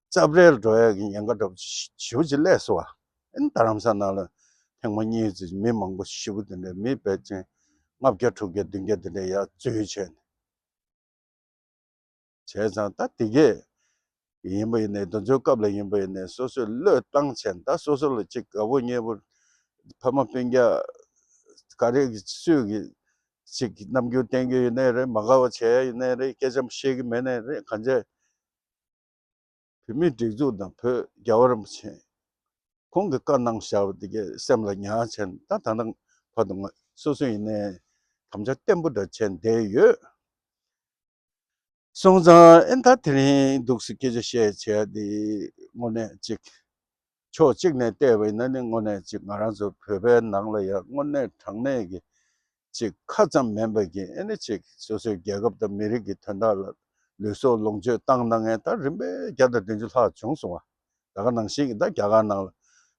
རྩབ་རལ་འགྲོ་ཡ་གི་ཉེན་ཁ་འདྲ་པོ་ཞེ་པོ་ཅིག་སླེབས་སོང་བ། ཨ་ནི་རྡ་རམ་ས་ནང་ལ་ཐེངས་མ་གཉིས་ཙམ་མི་མང་པོ་ཞེ་པོ་དེ་འདྲའི་མི་ཕལ་ཆེར་ལྔ་བརྒྱ་དྲུག་བརྒྱ་བདུན་བརྒྱ་དེ་འདྲའི་ཡར་འཛུལ་བྱས་ནས། བྱས་ཙང་ད་དེ་གས་ཡིན་པ་ཡིན་ནའི། དེ་ཚོའི་སྐབས་ལ་ཡིན་པ་ཡིན་ནའི་སོ་སོས་བློས་བཏང་བྱས་ནས། ད་སོ་སོ་ལ་ཅིག་དགའ་པོ་ཉེ་པོ་ཕ་མ་སྤུན་ཀྱག་ག་རེ་གི་སུས་གི་ཅིག་རྣམ་འགྱུར་བསྟན་རྒྱུ་ཡིན་ནའི་རེད། མ་དགའ་བ་བྱས་ཡ་ཡིན་ནའི་རེད། སྐད་ཆ་བཤད་གི་མེད་ནའི་རེད། གང་བྱས་བོད་མིའི་སྒྲིག་འཛུགས་དང་བོད་རྒྱལ་བ་རིན་པོ་ཆེ་ཁོང་གིས་བཀའ་གནང་བཞག་པ་དེ་གས་སེམས་ལ་ཉར་བྱས་ནས། ད་ད་ལྟ་བར་དུ་ང་སོ་སོ་ཡིན་ནའི་དམ་བཅའ་བརྟན་པོ་འདྲ་བྱས་བསྡད་ཡོད། སོང་ཙང་ཨེ་ད་དེ་རིང་འདུག་སེ་སྐད་ཆ་བཤད་བྱས་དེ་དངོས་གནས་ཅིག་ཕྱོགས་གཅིག་ནས་བལྟས་པ་ཡིན་ན་ནི། དངོས་གནས་ཅིག་ང་རང་ཚོ་བོད་པའི་ནང་ལ་ཡང་དངོས་གནས་དྲང་གནས་ཀྱི་ཅིག་ཁ་ཙམ་མིན་པ་གི་ཨེ་ནི་ཅིག་སོ་སོའི་རྒྱལ་ཁབ་དང་མི་རིགས་ཀྱི་དོན་དག་ལ་ལུས་སྲོག་ལོངས་སྤྱོད་བཏང་གནང་མཁན་ད་རིམ་པས་བརྒྱ་དང་བདུན་ཅུ་ལྷག་བྱུང་སོང་བ། ད་ག་ནང་བཞིན་གྱི་ད་རྒྱ་གར་ནང་ལ་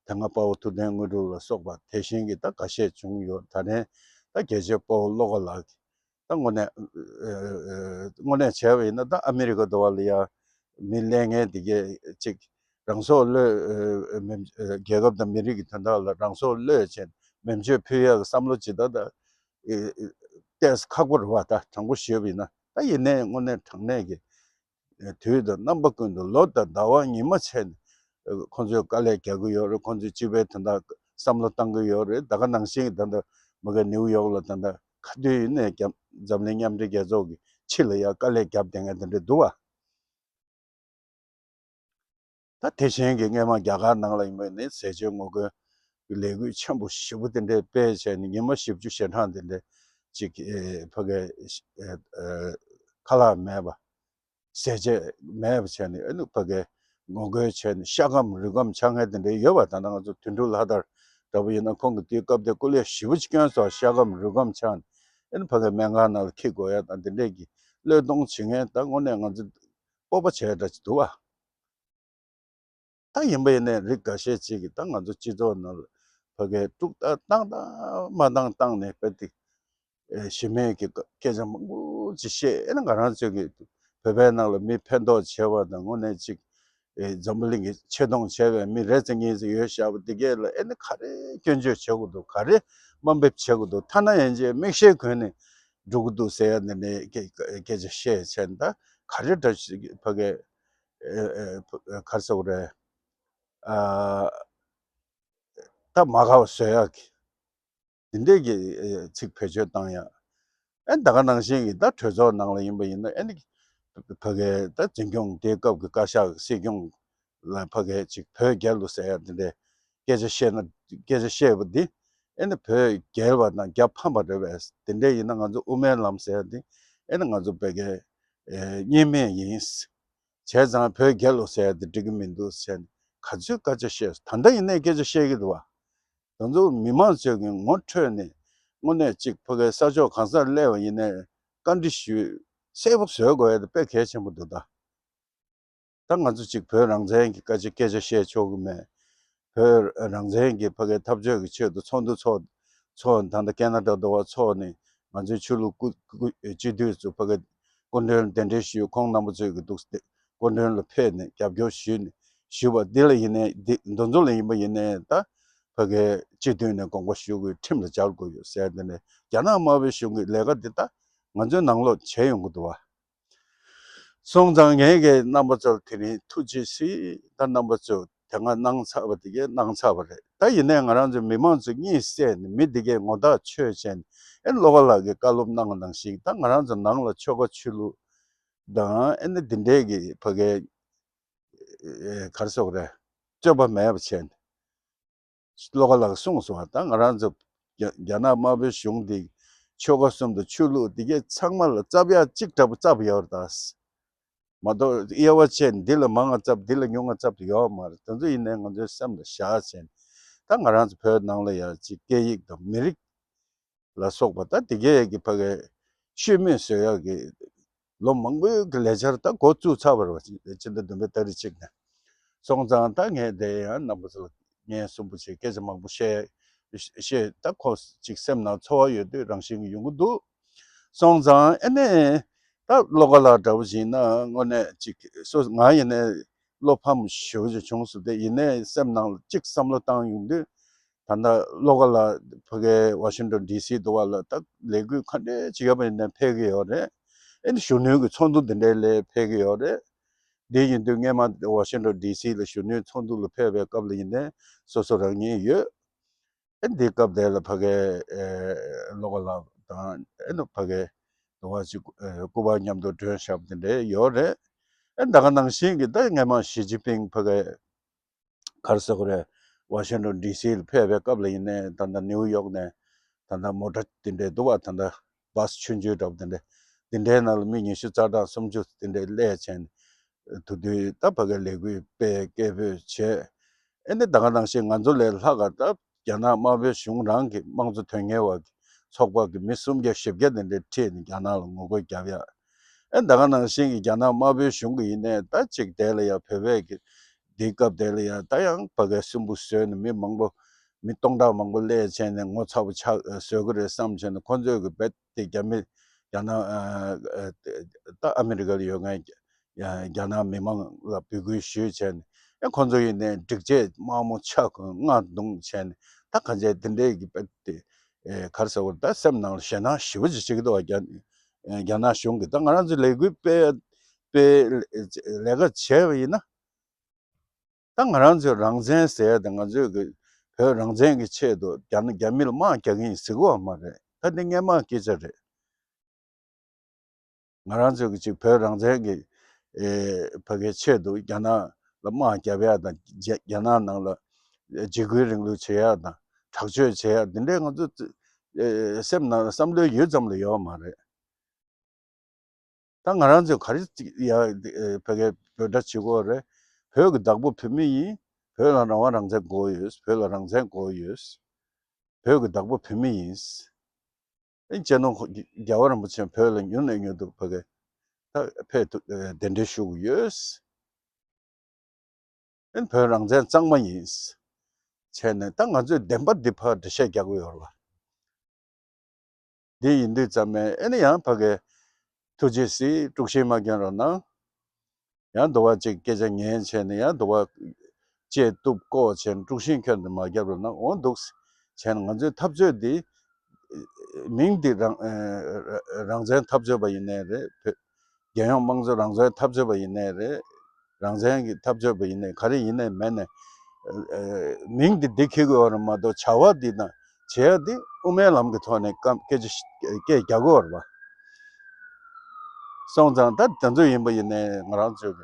དེ་སྔ་དཔའ་བོ་ཐུབ་བསྟན་དངོས་གྲུབ་ལ་སོགས་པ་དེ་བཞིན་གྱི་ད་འགའ་ཤས་བྱུང་ཡོད། ད་ནས་ད་རྒྱལ་གཅེས་དཔའ་བོ་བློ་དགའ་ལགས་ཀྱིས་ད་དངོས་གནས་ཨ་ཨ་དངོས་གནས་བྱས་པ་ཡིན་ན། ད་ཨ་མི་རི་ཀ་དུ་བ་ལ་ཡ་མི་གླེང་མཁན་དེ་གས་ཅིག་རང་སྲོག་བློས་ཨ་ཨ་མེ་ཨ་རྒྱལ་ཁབ་དང་མི་རིགས་ཀྱི་དོན་དག་ལ་རང་སྲོག་བློས་བྱས་མེ་མཆོད་ཕུལ་ཡག་གི་བསམ་བློ་ཇི་ལྟར་ད་ཨ་ཨ་ཏོག་ཙམ་ཁག་པོ་རེད་བ། ད་དྲང་པོ་ཞུས་པ་ཡིན་ན། ད་ཡིན་ནའི་དངོས་གནས་དྲང་གནས་ཀྱི་དུས་དང་རྣམ་པ་ཀུན་ཏུ་ལོ་དང་ཟླ་བ་ཉི་མ་བྱས་ནས་ཁོང་ཚོས་དཀའ་ལས་རྒྱག་གི་ཡོད་རེད། ཁོང་ཚོས་སྤྱི་པའི་དོན་དག་བསམ་བློ་བཏང་གི་ཡོད་རེད། ད་ག་ནང་བཞིན་གྱི་ད་ལྟ་མ་གི་ནིའུ་ཡོག་ལ་ད་ལྟ་ག་དུས་ཡིན་ནའི་རྒྱ་འཛམ་གླིང་མཉམ་འབྲེལ་རྒྱལ་ཚོགས་ཀྱི་ཕྱི་ལ་ཡ་དཀའ་ལས་བརྒྱབ་བསྡད་མཁན་དེ་འདྲ་འདུག་བ། ད་དེ་བཞིན་གྱི་སྔས་མ་རྒྱ་གར་ནང་ལ་ཡིན་པ་ནི་ཟས་བཅད་ངོ་རྒོལ་གྱི་ལས་འགུལ་ཆེན་པོ་ཞེ་པོ་དེ་འདྲས་སྤེལ་བྱས་ནས་ཉི་མ་བཞི་བཅུ་ཞེ་གྲངས་དེ་འདྲས་ཅིག་ཨེ་ཕ་གི་ཨེ་ཨེ་ཁ་ལག་མེད་པ། ཟས་བཅད་མེད་པ་བྱས་ནས་ཨ་ནི་ཕ་གི་ངོ་རྒོལ་བྱས་ནས་ཤ་སྐམ་རུས་སྐམ་ཆགས་མཁན་དེ་འདྲས་ཡོད་པ། ད་ལྟ་ང་ཚོ་དོན་གྲུབ་ལྷ་དར་འདྲ་པོ་ཡིན་ན་ཁོང་གིས་དེའི་སྐབས་དེ་སྐུ་ལས་ཞེ་པོ་ཅིག་བསྐྱོན་སོང་། ཤ་སྐམ་རུས་སྐམ་ཆགས་ནས་ཨ་ནི་ཕ་གི་སྨན་ཁང་ནང་ལ་འཁྱེར་དགོས་ཡ་དང་དེ་འདྲས་ཀྱི་བློས་གཏོང་བྱེད་མཁན་ད་དངོས་གནས་ང་ཚོ་ སྤོབས་པ་བྱས་འདྲ་ཅིག་འདུག་བ། ད་ཡིན་པ་ཡིན་ནའི་རིགས་འགའ་ཤས་ཅིག་གིས་ད་ང་ཚོ་སྤྱི་ཚོགས་ནང་ལ་ཕ་གིའི་དཀྲུག་ད་བཏང་དང་མ་བཏང་བཏང་ནས་དཔེ་དེ་ཨེ་གཞི་མེད་ཀྱི་སྐད་ཆ་མང་པོ་ཅིག་བཤད། ཨེ་ན་ང་རང་ཚོ་གི་བོད་པའི་ནང་ལ་མི་ཕན་ཐོགས་བྱེད་པ་དང་དངོས་གནས་ཅིག་ཨེ་འཛམ་བུ་གླིང་གི་ཆེ་མཐོང་བྱས་པའི་མི་རེ་ཙམ་གཉིས་ཙམ་ཡོད་བཞག་པ་དེ་གས་ལ་ཨེ་ནི་ག་རེ་སྐྱོན་བརྗོད་བྱེད་དགོས་འདུག་ག་རེ་དམའ་འབེབས་བྱེད་དགོས་འདུག་ཐ་ན་ཡན་ཆད་མིག་ཤེལ་གོན་ནས་འགྲོ་གི་འདུག་ཟེར་ཡ་འདི་ནས་སྐད་སྐད་ཆ་བཤད་བྱས་ད་ག་རེ་འདྲ་ཞིག་ཕ་གི་ཨེ་ཨེ་ག་རེ་ཟེར་དགོས་རེད། ཨ་ད་མ་དགའ་བ་བཟོ་ཡག་གི་འདི་འདྲས་ཀྱི་ཨེ་ཚིག་བེད་སྤྱོད་བཏང་ཡག་ཨེ་ད་ག་ནང་བཞིན་གྱི་ད་གྲོས་ཚོགས་ནང་ལ་ཡིན་པ་ཡིན་ན་ཨེ་ནི་ཕ་གི་ད་འཛིན་སྐྱོང་དེའི་སྐབས་ཀྱི་བཀའ་ཤག་སྲིད་སྐྱོང་ལ་ཕ་གི་ཅིག་བོད་རྒྱལ་ལོ་ཟེར་ཡག་འདི་འདྲས་སྐད་ཆ་བཤད་ན་སྐད་ཆ་བཤད་པ་འདི་ཨེ་ནི་བོད་རྒྱལ་བ་དང་རྒྱལ་ཕམ་པ་རེད་པས། དེ་འདྲས་ཡིན་ན་ང་ཚོ་དབུ་མའི་ལམ་ཟེར་ཡག་འདི་ཨེ་ནི་ང་ཚོ་ཕ་གི་ཨེ་གཉིས་སྨན་ཡིན། བྱས་ཙང་བོད་རྒྱལ་ལོ་ཟེར་ཡག་དེ་འགྲིག་གི་མི་འདུག་ཟེར་ནས་ག་ཚོད་སྐད་ཆ་བཤད། ད་ལྟ་ཡིན་ནའི་སྐད་ཆ་བཤད་ཀྱི་འདུག་བ། ང་ཚོ་མི་མང་ཚོས་ཀྱི་ངོ་འཕྲོད་ནས་དངོས་གནས་གཅིག་ཕ་གའི་ས་ཕྱོགས་གང་སར་སླེབས་པ་ཡིན་ནའི་བཀའ་འདྲི་ཞུས་གསལ་པོ་བཟོ་དགོས་ཡག་དེ་དཔེ་གལ་ཆེན་པོ་འདུག་ད། ད་ང་ཚོ་གཅིག་བོད་རང་བཙན་གྱི་སྐད་ཆ་སྐད་ཆ་བཤད་ཆོག་གི་མེད། བོད་རང་བཙན་གྱི་ཕ་གའི་འཐབ་རྩོད་ཀྱི་ཆེད་དུ་ཚོགས་འདུ་ཚོགས་ཚོགས་ད་ལྟ་ཁེ་ན་ཌ་འདྲ་བ་ཚོགས་ནས་ང་ཚོའི་ཆོས་ལུགས་སྐུ་སྐུ་སྤྱི་འཐུས་ཚོ་ཕ་གའི་སྐུ་མགྲོན་གདན་འདྲེན་ཞུས། ཁོང་རྣམ་པ་ཚོས་ཀྱི་འདུག་སྟེ་སྐུ་མགྲོན་ལ་ཕེབས་ནས་རྒྱབ་སྐྱོར་ཞུས་ནས་ཞུས་པ་འདི་ལ་ཡིན་ནའི་འདི་འདི་ཚོ་ལ་ཡིན་པ་ཡིན་ནའི་ད་ཕ་གའི་སྤྱི་འཐུས་ནས་དགོངས་པ་ཞུ་དགོས་ཁྲིམས་ལ་སྦྱར་དགོས་ཡོད་ཟེར་དེ་ནས་རྒྱ་ནག་དམར་པོའི་གཞུང་གི་ལས་ཀ་འདི་ད་ང་ཚོའི་ནང་ལོགས་བྱས་ཡོང་གི་འདུག་བ། སོང་ཙང་ངས་ཀྱི་རྣམ་པ་ཚོར་དེ་རིང་ཐུགས་རྗེ་གཟིགས། ད་རྣམ་པ་ཚོ་དེ་སྔ་གནང་ཚར་བ་དེ་གས་གནང་ཚར་བ་རེད། ད་ཡིན་ནའི་ང་རང་ཚོ་མི་མང་ཚོ་གཉིད་སད་ནས་མི་དེ་གས་ངོ་ཐག་ཆོད་བྱས་ནས་ཨེ་བློ་དགའ་ལགས་ཀྱིས་བཀའ་སློབ་གནང་བ་ནང་བཞིན་ད་ང་རང་ཚོ་ནང་ལ་ཆོལ་ཁ་ཆོས་ལུགས་དང་ཨེ་ནི་དེ་འདྲའི་གི་ཕ་གའི་ཨེ་ག་རེ་ཟེར་དགོས་རེད། རྩོད་པ་མེད་པ་བྱས་ནས། བློ་དགའ་ལགས་གསུངས་སོང་བ། ད་ང་རང་ཚོ་རྒྱ་རྒྱ་ནག་དམར་པོའི་གཞུང་འདི་ཆོལ་ཁ་གསུམ་དང་ཆོས་ལུགས་འདི་གས་ཚང་མ་ལ་བཙབ་ཡག་གཅིག་འདྲ་པོ་བཙབ་ཡོད་རེད་ད། མ་གཏོགས་དབྱེ་བ་ཕྱེ་ནས་འདི་ལ་མང་ང་བཙབ་འདི་ལ་ཉུང་ང་བཙབ་ཡོད་མ་རེད། དེ་ཚོ་ཡིན་ནའི་ང་ཚོའི་སེམས་ལ་བཞག་བྱས་ནས་ད་ང་རང་ཚོ་བོད་ནང་ལ་ཡང་ཅིག་སྐད་ཡིག་དང་མི་རིགས་ལ་སོགས་པ་ད་དེ་གས་ཀྱི་ཕ་གའི་ཤུལ་མེད་བཟོ་ཡག་གི་ལོ་མང་པོའི་གི་ལས་འཆར་ད་འགོ་བཙུགས་ཚར་བ་རེད་བ། སྤྱི་ཟླ་བདུན་པའི་ཏ་རིག་གཅིག་ནས། སོང་ཙང་ད་ངས་དེ་ཡང་རྣམ་པ་ཚོ་ལ་ངས་གསུང་པོ་བྱས་སྐད་ཆ་མང་པོ་བཤད་བཤད་ད་ཁོ་ཅིག་སེམས་ནང་ཚོར་བ་ཡོད་དུས་རང་བཞིན་གྱི་ཡོང་གི་འདུག་སོང་ཙང་ཨེ་ནས་ད་བློ་དགའ་ལགས་འདྲ་བོ་ཞིག་ཡིན་ན་དངོས་གནས་ཅིག་སོ་ང་ཡིན་ནའི་བློ་ཕམ་ཞེ་པོ་ཅིག་བྱུང་སོང་། དེ་ཡིན་ནའི་སེམས་ནང་ལ་ཅིག་བསམ་བློ་བཏང་ཡོང་དུས། ད་ལྟ་བློ་དགའ་ལགས་ཕ་གའི་ཝ་ཤིང་ཊོན་ཌི་སི་འདུག་བ་ལ་ད་ལས་འགུལ་ག་འདྲས་ཅིག་ཡོད་པ་ཡིན་ནའི་ཕེབས་ཀྱི་ཡོད་རེད། ཨེ་ནི་གཞོན་ནུའི་གི་ཚོགས་འདུ་འདི་འདྲའི་ལ་ཕེབས་ཀྱི་ཡོད་རེད། དེ་ཡིན་དུས་སྔས་མ་ཝ་ཤིང་ཊོན་ཌི་སི་ལ་གཞོན་ནུའི་ཚོགས་འདུ་ལ་ཕེབས་པའི་སྐབས་ལ་ཡིན་ནའི་སོ་སོ་རང་ཉིད་ཡོད། ཨེ་འདི་སྐབས་དེ་ལ་ཕ་གའི་ཨེ་བློ་དགའ་ལགས་དང་ཨེ་ནི་ཕ་གའི་འདུག་བ་ཅིག་ཨེ་སྐུ་པར་མཉམ་དུ་སྒྲོན་བཞག་པ་དེ་འདྲའི་ཡོད་རེད། ཨེ་ད་ག་ནང་བཞིན་གྱི་ད་སྔས་མ་ཞི་ཅིན་ཕིང་ཕ་གའི་ག་རེ་ཟེར་དགོས་རེད། ཝ་ཤིང་ཊོན་ཌི་སི་ལ་ཕེབས་པའི་སྐབས་ལ་ཡིན་ནའི་ད་ལྟ་ནིའུ་ཡོག་ནས་ད་ལྟ་མོ་ཊ་དེ་འདྲའི་འདུག་བ། ད་ལྟ་བྷ་སི་ཆུང་ཆུང་འདྲ་པོ་དེ་འདྲའི་དེ་འདྲའི་ནང་ལ་མི་ཉི་ཤུ་རྩ་གྲངས་སུམ་ཅུ་དེ་འདྲའི་སླེབས་བྱས་ནས་དེ་དུས་ད་ཕ་གའི་ལས་འགུལ་སྤེལ་སྐད་འབོད་བྱས། ཨེ་ནི་ད་ག་ནང་བཞིན་ང་ཚོ་ལས་ལྷག་ག་ད་རྒྱ་ནག་དམར་པོའི་གཞུང་རང་གི་དམངས་གཙོ་དོན་གཉེར་བ་གི་ཚོགས་པ་གི་མི་སུམ་བརྒྱ་བཞི་བརྒྱ་དེ་འདྲའི་ཁྲིད་ནས་རྒྱ་ནག་ལ་ངོ་རྒོལ་རྒྱབ་ཡ། ཨེ་ད་ག་ནང་བཞིན་གྱི་རྒྱ་ནག་དམར་པོའི་གཞུང་གི་ཡིན་ནའི་ད་ཅིག་དེ་ལ་ཡ་བོད་པའི་གི་འདི་སྐབས་དེ་ལ་ཡ་ད་ཡང་ཕ་གའི་སྲིན་འབུ་ཟོས་ནས་མི་མང་པོ་མི་སྟོང་ཕྲག་མང་པོ་སླེབས་བྱས་ནས་ངོ་ཚ་པོ་ཆགས་བཟོ་གི་རེད་བསམ་བྱས་ནས་ཁོ་ཚོས་གི་རྦད་དེ་རྒྱ་མི་རྒྱ་ནག་ཨ་ཨ་ད་ཨ་མི་རི་ཀ་ལ་ཡོད་མཁན་ཡང་རྒྱ་ནག་མི་མང་ལ་འབོད་སྐུལ་ཞུས་བྱས་ནས་ཨེ་ཁོ་ཚོ་ཡིན་ནའི་འགྲིག་བྱེད་དམག་མོ་ཆ་གང་རྔ་རྡུང་བྱས་ནས་ད་གང་བྱས་དེ་འདྲའི་གི་དཔེ་དེ་ཨེ་ག་རེ་ཟེར་བ་ད་སེམས་ནང་ལ་ཞེད་སྣང་ཞེ་པོ་ཅིག་བྱེད་ཀྱི་འདུག་བ། རྒྱ་རྒྱ་ནག་གཞུང་གིས་ད་ང་རང་ཚོའི་ལས་འགུལ་སྤེལ་སྤེལ་ལས་ཀ་བྱས་པ་ཡིན་ན། ད་ང་རང་ཚོའི་རང་བཙན་ཟེར་ཡ་དང་ང་ཚོའི་གི་བོད་རང་བཙན་གྱི་ཆེད་དུ་རྒྱ་ནག་རྒྱ་མི་ལ་དམག་རྒྱག་གི་ཡིན་ཟེར་གི་ཡོད་མ་རེད། ད་འདི་སྔས་མ་སྐད་ཆ་རེད། ང་རང་ཚོའི་གི་ཅིག་བོད་རང་བཙན་གྱི་ཨེ་ཕ་གའི་ཆེད་དུ་རྒྱ་ནག་ལ་དམག་རྒྱབ་ཡ་དང་རྒྱ་རྒྱ་ནག་ནང་ལ་འཇིགས་སྐུལ་རིང་ལུགས་བྱེད་ཡ་དང་དྲག་སྤྱོད་བྱེད་ཡ་འདི་འདྲའི་ང་ཚོ་ཨེ་སེམས་ནང་ལ་བསམ་བློའི་ཡུལ་ཙམ་ལ་ཡོད་མ་རེད། ད་ང་རང་ཚོས་ག་རེ་ཅིག་ཡ་ཨེ་ཕ་གའི་འབོད་སྒྲ་བྱེད་དགོས་རེད། བོད་ཀྱི་བདག་པོ་བོད་མི་ཡིན། བོད་ལ་རང་དབང་རང་བཙན་དགོས་ཡོད། བོད་ལ་རང་བཙན་དགོས་ཡོད། བོད་ཀྱི་བདག་པོ་བོད་མི་ཡིན། ཨེ་སྤྱི་ནོར་རྒྱལ་བ་རིན་པོ་ཆེ་བོད་ལ་མྱུར་ནས་མྱུར་དུ་ཕ་གི་ ད་ཕེབས་ཐུབ་གདན་འདྲེན་ཞུ་གི་ཡོད། ཨེ་ནི་བོད་རང་བཙན་གཙང་མ་ཡིན་བྱས་ནས། ད་ང་ཚོས་བདེན་པ་འདི་ཕར་འགྲེལ་བཤད་རྒྱག་གི་ཡོད་རེད་བ། འདི་ཡིན་དུས་ཙམ་ནས་ཨེ་ནི་ཡང་ཕ་གིའི་ཐུགས་རྗེ་གཟིགས། དཀྲུག་ཤིང་མ་བསྐྱོན་རོགས་གནང་། ཡང་འདུག་པ་ཅིག་སྐད་ཆ་ཉན་བྱས་ནས། ཡང་འདུག་པ་ལྕེ་གཏུབ་ལྐོག་བྱས་ནས་དཀྲུག་ཤིང་ཁྱོན་ནས་མ་བརྒྱབ་རོགས་གནང་། འོ་འདུག་བྱས་ནས་ང་ཚོའི་འཐབ་རྩོད་འདི་མིང་འདི་རང་རང་བཙན་འཐབ་རྩོད་པ་ཡིན་ནའི་རེད། བོད་རྒྱལ་ཡོངས་དམངས་གཙོ་རང་བཙན་འཐབ་རྩོད་པ་ཡིན་ནའི་རེད། རང་བཙན་གྱི་འཐབ་རྩོད་པ་ཡིན་ནའི་ག་རེ་ཡིན་ནའི་མིན་ནའི། ཨ་མིང་འདི་འདི་འཁྱེར་དགོས་པ་རེད་མ་གཏོགས། བྱ་བ་འདི་དང་བྱེད་ཡ་འདི་དབུ་མའི་ལམ་གྱི་ཐོག་ནས་སྐད་ཆ་སྐད་རྒྱག་དགོས་པ་རེད་བ། སོང་ཙང་ད་དེ་ཚོ་ཡིན་པ་ཡིན་ནའི་ང་རང་ཚོས་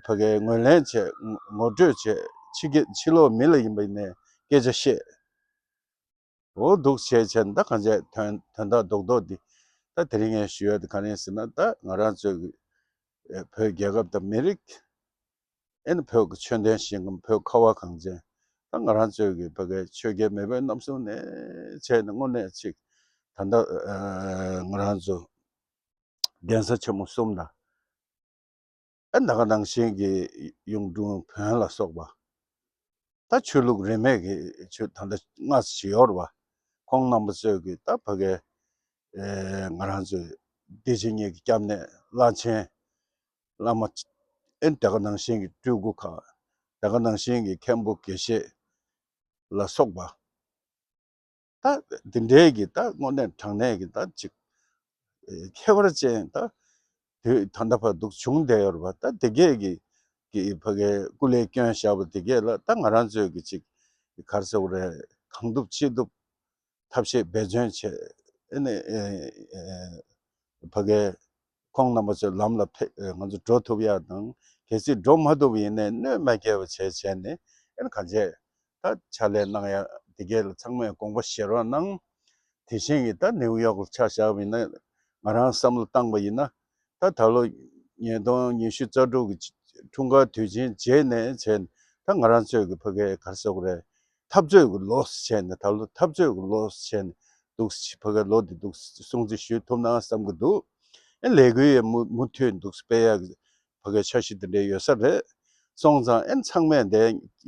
ཕ་གིའི་ངོས་ལེན་བྱས། ངོ་སྤྲོད་བྱས། ཕྱི་རྒྱལ་ཕྱི་ལོགས་མི་ལ་ཡིན་པ་ཡིན་ནའི་སྐད་ཆ་བཤད། འོ་འདུག་བྱས་བྱས་ནས། ད་གང་བྱས་དོན་དོན་དག་རྡོག་རྡོག་འདི། ད་དེ་རིང་ངས་ཞུ་ཡ་དེ་ག་རེ་ཡིན་ཟེར་ན། ད་ང་རང་ཚོའི་གི་ཨེ་བོད་རྒྱལ་ཁབ་དང་མི་རིགས། ཨེ་ནི་བོད་ཀྱི་ཆོས་ལྡན་ཞིང་ཁམས། བོད་ཁ་བ་གངས་ཅན། ད་ང་རང་ཚོའི་གི་ཕ་གིའི་ཆོས་རྒྱལ་མེས་པོའི་རྣམ་གསུམ་ནས་བྱས་ནས་དངོས་གནས་ཅིག་ད་ལྟ་ཨ་ང་རང་ཚོ་གདན་ས་ཆེན་མོ་གསུམ་དང་། ཨ་ད་ག་ནང་བཞིན་གྱི་གཡུང་དྲུང་བོན་ལ་སོགས་པ། ད་ཆོས་ལུགས་རིས་མེད་ཀྱི་ཆོས་ད་ལྟ་སྔ་ཕྱི་ཡོད་རེད་བ། ཁོང་རྣམ་པ་ཚོས་ཀྱི་ད་ཕ་གིའི་ཨེ་ང་རང་ཚོའི་བདེ་ཆེན་གཉིས་ཀྱི་སྐྱབས་གནས་བླ་ཆེན་བླ་མ། ཨེ་ད་ག་ནང་བཞིན་གྱི་སྤྲུལ་སྐུ་ཁག། ད་ག་ནང་བཞིན་གྱི་མཁན་པོ་དགེ་བཤེས་ལ་སོགས་པ། ད་འདི་འདྲའི་གི་ད་དངོས་གནས་དྲང་གནས་ཀྱི་ད་ཅིག་ཨེ་ཁྱད་པར་ཅན། ད་དུས་ད་ལྟ་བར་འདུག་བྱུང་བསྡད་ཡོད་རེད་བ། ད་དེ་གས་ཀྱི་ཀྱི་ཕ་གིའི་སྐུ་ལས་བསྐྱོན་བཞག་པ་དེ་གས་ལ། ད་ང་རང་ཚོས་ཀྱི་ཅིག་ག་རེ་ཟེར་དགོས་རེད། གང་ཐུབ་ཅི་ཐུབ་ཐབས་ཤེས་འབད་བརྩོན་བྱས། ཨེ་ནི་ཨེ་ཨེ་ཕ་གིའི་ཁོང་རྣམ་པ་ཚོའི་ལམ་ལ་ཕེ་ཨེ་ང་ཚོ་འགྲོ་ཐུབ་ཡ་དང་། གལ་སྲིད་འགྲོ་མ་ཐུབ་པ་ཡིན་ནའི་གནོད་མ་སྐྱེལ་བ་བྱས་བྱས་ནས། ཨེ་ནི་གང་བྱས་ད་ཕྱག་ལས་གནང་ཡ་དེ་གས་ལ་ཚང་མས་དགོངས་པ་བཞེས་རོགས་གནང་། དེ་བཞིན་གྱི་ད་ནིའུ་ཡོག་ལ་ཆ་བཞག་པ་ཡིན་ན། ང་རང་བསམ་བློ་བཏང་པ་ཡིན་ན། ད་ད་ལོ་ཉིས་སྟོང་ཉི་ཤུ་རྩ་དྲུག་གི་འཁྲུངས་སྐར་དུས་ཆེན་རྗེས་ནས་བྱས་ནས། ད་ང་རང་ཚོའི་གི་ཕ་གིའི་ག་རེ་ཟེར་དགོས་རེད། འཐབ་རྩོད་ཀྱི་ལོ་བྱས་ནས། ད་ལོ་འཐབ་རྩོད་ཀྱི་ལོ་བྱས་ནས་འདུག་ཕ་གིའི་ལོ་འདི་འདུག་སྲུང་བརྩི་ཞུ་ཐུབ་ན་བསམ་གྱི་འདུག་ཨེ་ལས་འགུལ་ཡང་མུ་མུ་མཐུད་འདུག་སྤེལ་ཡག་གི་ཕ་གིའི་འཆར་གཞི་དེ་འདྲ་ཡོད་ས་རེད། སོང་ཙང་ཨེ་ཚང་མས་འདི་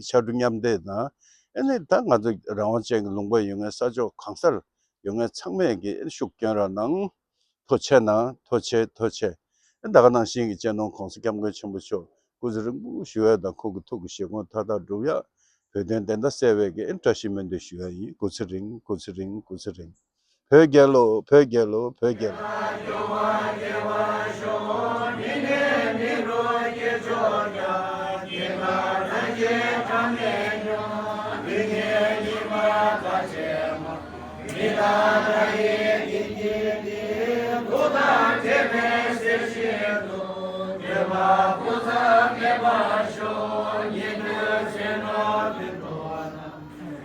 ཕྱར་གྲུ་མཉམ་འདེགས་དང་། ཨེ་ནི་ད་ང་ཚོ་རང་དབང་ཅན་གྱི་ལུང་པ་ཡོད་མཁན་ས་ཕྱོགས་གང་སར་ཡོད་མཁན་ཚང་མས་ཀྱི་ཨེ་ཤུགས་སྐྱོན་རོགས་གནང་། ཐུགས་རྗེ་གནང་། ཐུགས་རྗེ་ཆེ། ཐུགས་རྗེ་ཆེ། ཨེ་ད་ག་ནང་བཞིན་གྱི་སྤྱི་ནོར་༸གོང་ས་༸སྐྱབས་མགོན་ཆེན་པོ་མཆོག་སྐུ་ཚེ་རིང་པོ་བཞུགས་ཡ་དང་། ཁོང་གི་ཐུགས་ཀྱི་བཞེད་དགོངས་མཐའ་དག་འགྲུབ་ཡ། བོད་དོན་བདེན་མཐའ་གསལ་བའི་གི་ཨེ་བཀྲ་ཤིས་སྨོན་འདུན་ཞུ་ཡ་ཡིན། སྐུ་ཚེ་རིང་། སྐུ་ཚེ་རིང་། སྐུ་ཚེ་རིང་། བོད་རྒྱལ་ལོ། བོད་རྒྱལ་ལོ། བོད་རྒྱལ་ལོ།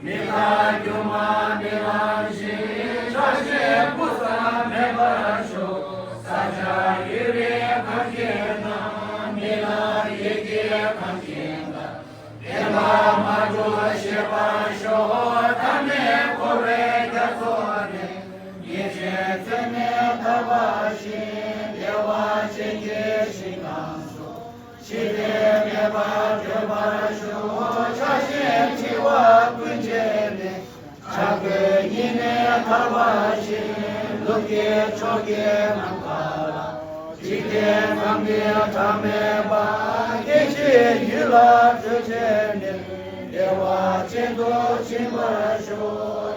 མི་ལ་སྒྱུ་མ་མི་ལ་ཞིག་ཆ་ཤས་ཀུན་ས་མེད་པར་ཤོག་ས་ཆ་ཡུལ་རེ་གང་ཞིག་ན། མི་ལ་ཡི་གེ་གང་ཞིག་ན། བདེན་པ་མ་གྲུབ་ཤེས་པར་ཤོག་ཐ་མལ་འཁོར་བའི་རྒྱ་མཚོ་ནས། ཉེས་ཆད་ཚད་མེད་ཐར་བ་བཞིན། བདེ་བ་ཅན་གྱི་ཞིང་ཁམས་སུ། འཆི་ལྟས་མེད་པར་འགྲོ་བར་ཤོག་ཆགས་ཞེན་འཆི་བ་ཀུན་བྱས་ནས། ཆགས་པའི་སྙིང་ནས་ཐར་བ་བཞིན། ལུས་ཀྱི་ཕྱོགས་ཀྱི་ནམ་མཁའ་ལ། འཇིག་རྟེན་ཁམས་འདི་གྲངས་མེད་པ། སྐྱེ་འཆི་ཡུལ་ལ་སྤྲོས་བཅས་ནས། བདེ་བ་ཅན་དུ་ཕྱིན་པར་ཤོག